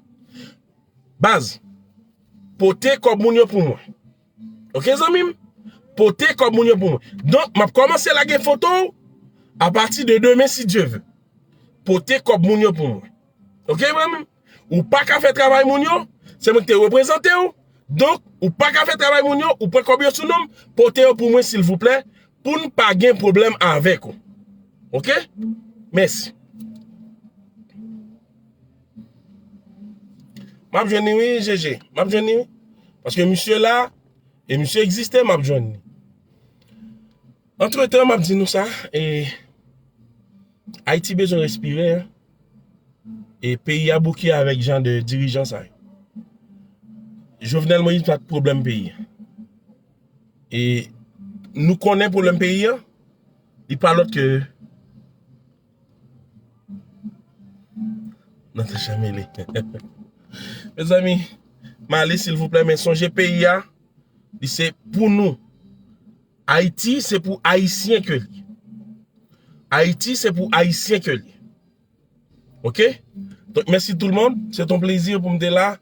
Baz, pote kòb moun yo pou mwen. Oke, zanmi m? Pote kòb moun yo pou mwen. Donk, m ap kòmanse lage foto w apati de demen, si Dye ve. Pote kòb moun yo pou mwen. Oke, zanmi m? Ou pa ka fè travay moun yo, se mwen ki te reprezante w. Donk, ou pa ka fè travay moun yo, ou pran kòb yo sou non m, pote yo pou mwen, silvouplè, pou n pa gen pwoblèm avèk ou. Oke? Mèsi. M ap jwenn li, wi, Jeje. M ap jwenn li, wi. Paske misye la, e misye egziste, m ap jwenn li. Antretan, m ap di nou sa, e Ayiti bezwen respire, e peyi a bouke avèk jan de dirijan sa yo. Jovenel Moïse pa t pwoblèm peyi a. E nou konnen pwoblèm peyi a, li pa lòt ke Natacha Mele. Mezanmi, m ale, silvouplè, men sonje peyi a, li se pou nou. Ayiti, se pou Ayisyen ke li. Ayiti, se pou Ayisyen ke li. Oke? Donk, mèsi tout le monde. Se t on plezi pou m te la.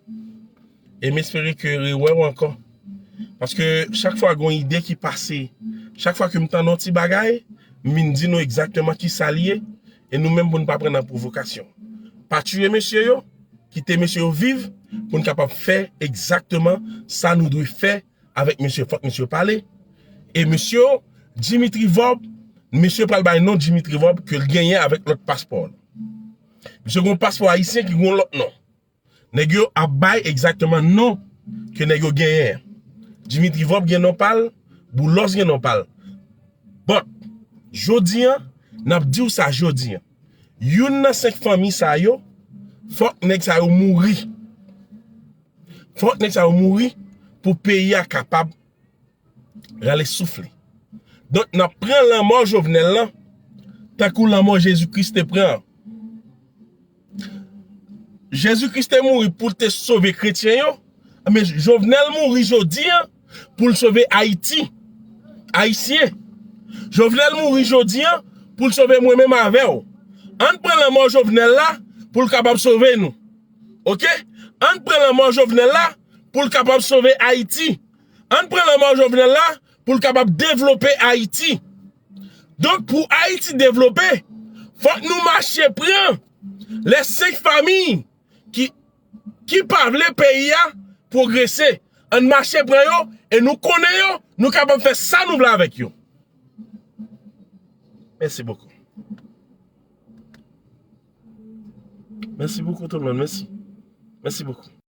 E m espere ke rewè w ankò. Paske chak fwa gen yon ide ki pase, chak fwa ke m tande yon ti bagay, m vin di nou egzakteman ki sa l ye, e nou menm pou n pa pran nan pwovokasyon. Pa tiye mesye yo, kite mesye yo viv, pou n kapab fè egzakteman sa nou dwe fè avèk mesye. Fòk mesye yo pale. E mesye yo, Dimitri Vorbe, mesye pral bay non Dimitri Vorbe ke l genyen avèk lòt paspò. Misye gen yon paspò ayisyen ki gen yon lòt non. Nèg yo ap bay egzakteman non ke nèg yo genyen an. Dimitri Vorbe gen non pa l, Boulos gen non pa l. But, jodi an, n ap di w sa jodi an. Youn nan senk fanmi sa yo, fòk nèg sa yo mouri. Fòk nèg sa yo mouri pou peyi a kapab rale souf li. Donk, n ap pran lanmò Jovenel lan tankou lanmò Jezi Kris te pran an. Jezi Kris te mouri pou l te sove kretyen yo, men Jovenel mouri jodi an pou l sove Ayiti, Ayisyen. Jovenel mouri jodi an pou l sove mwen menm avè w. Ann pran lanmò Jovenel la pou l kapab sove nou. Oke? Ann pran lanmò Jovenel la pou l kapab sove Ayiti. Ann pran lanmò Jovenel la pou l kapab devlope Ayiti. Donk, pou Ayiti devlope, fòk nou mache pran lè senk fanmi ki, ki pa vle peyi a pwogrese. Ann mache pran yo, e nou konnen yo, nou kapab fè sa nou vle avèk yo. Merci beaucoup. Merci beaucoup tout le monde, merci. Merci beaucoup.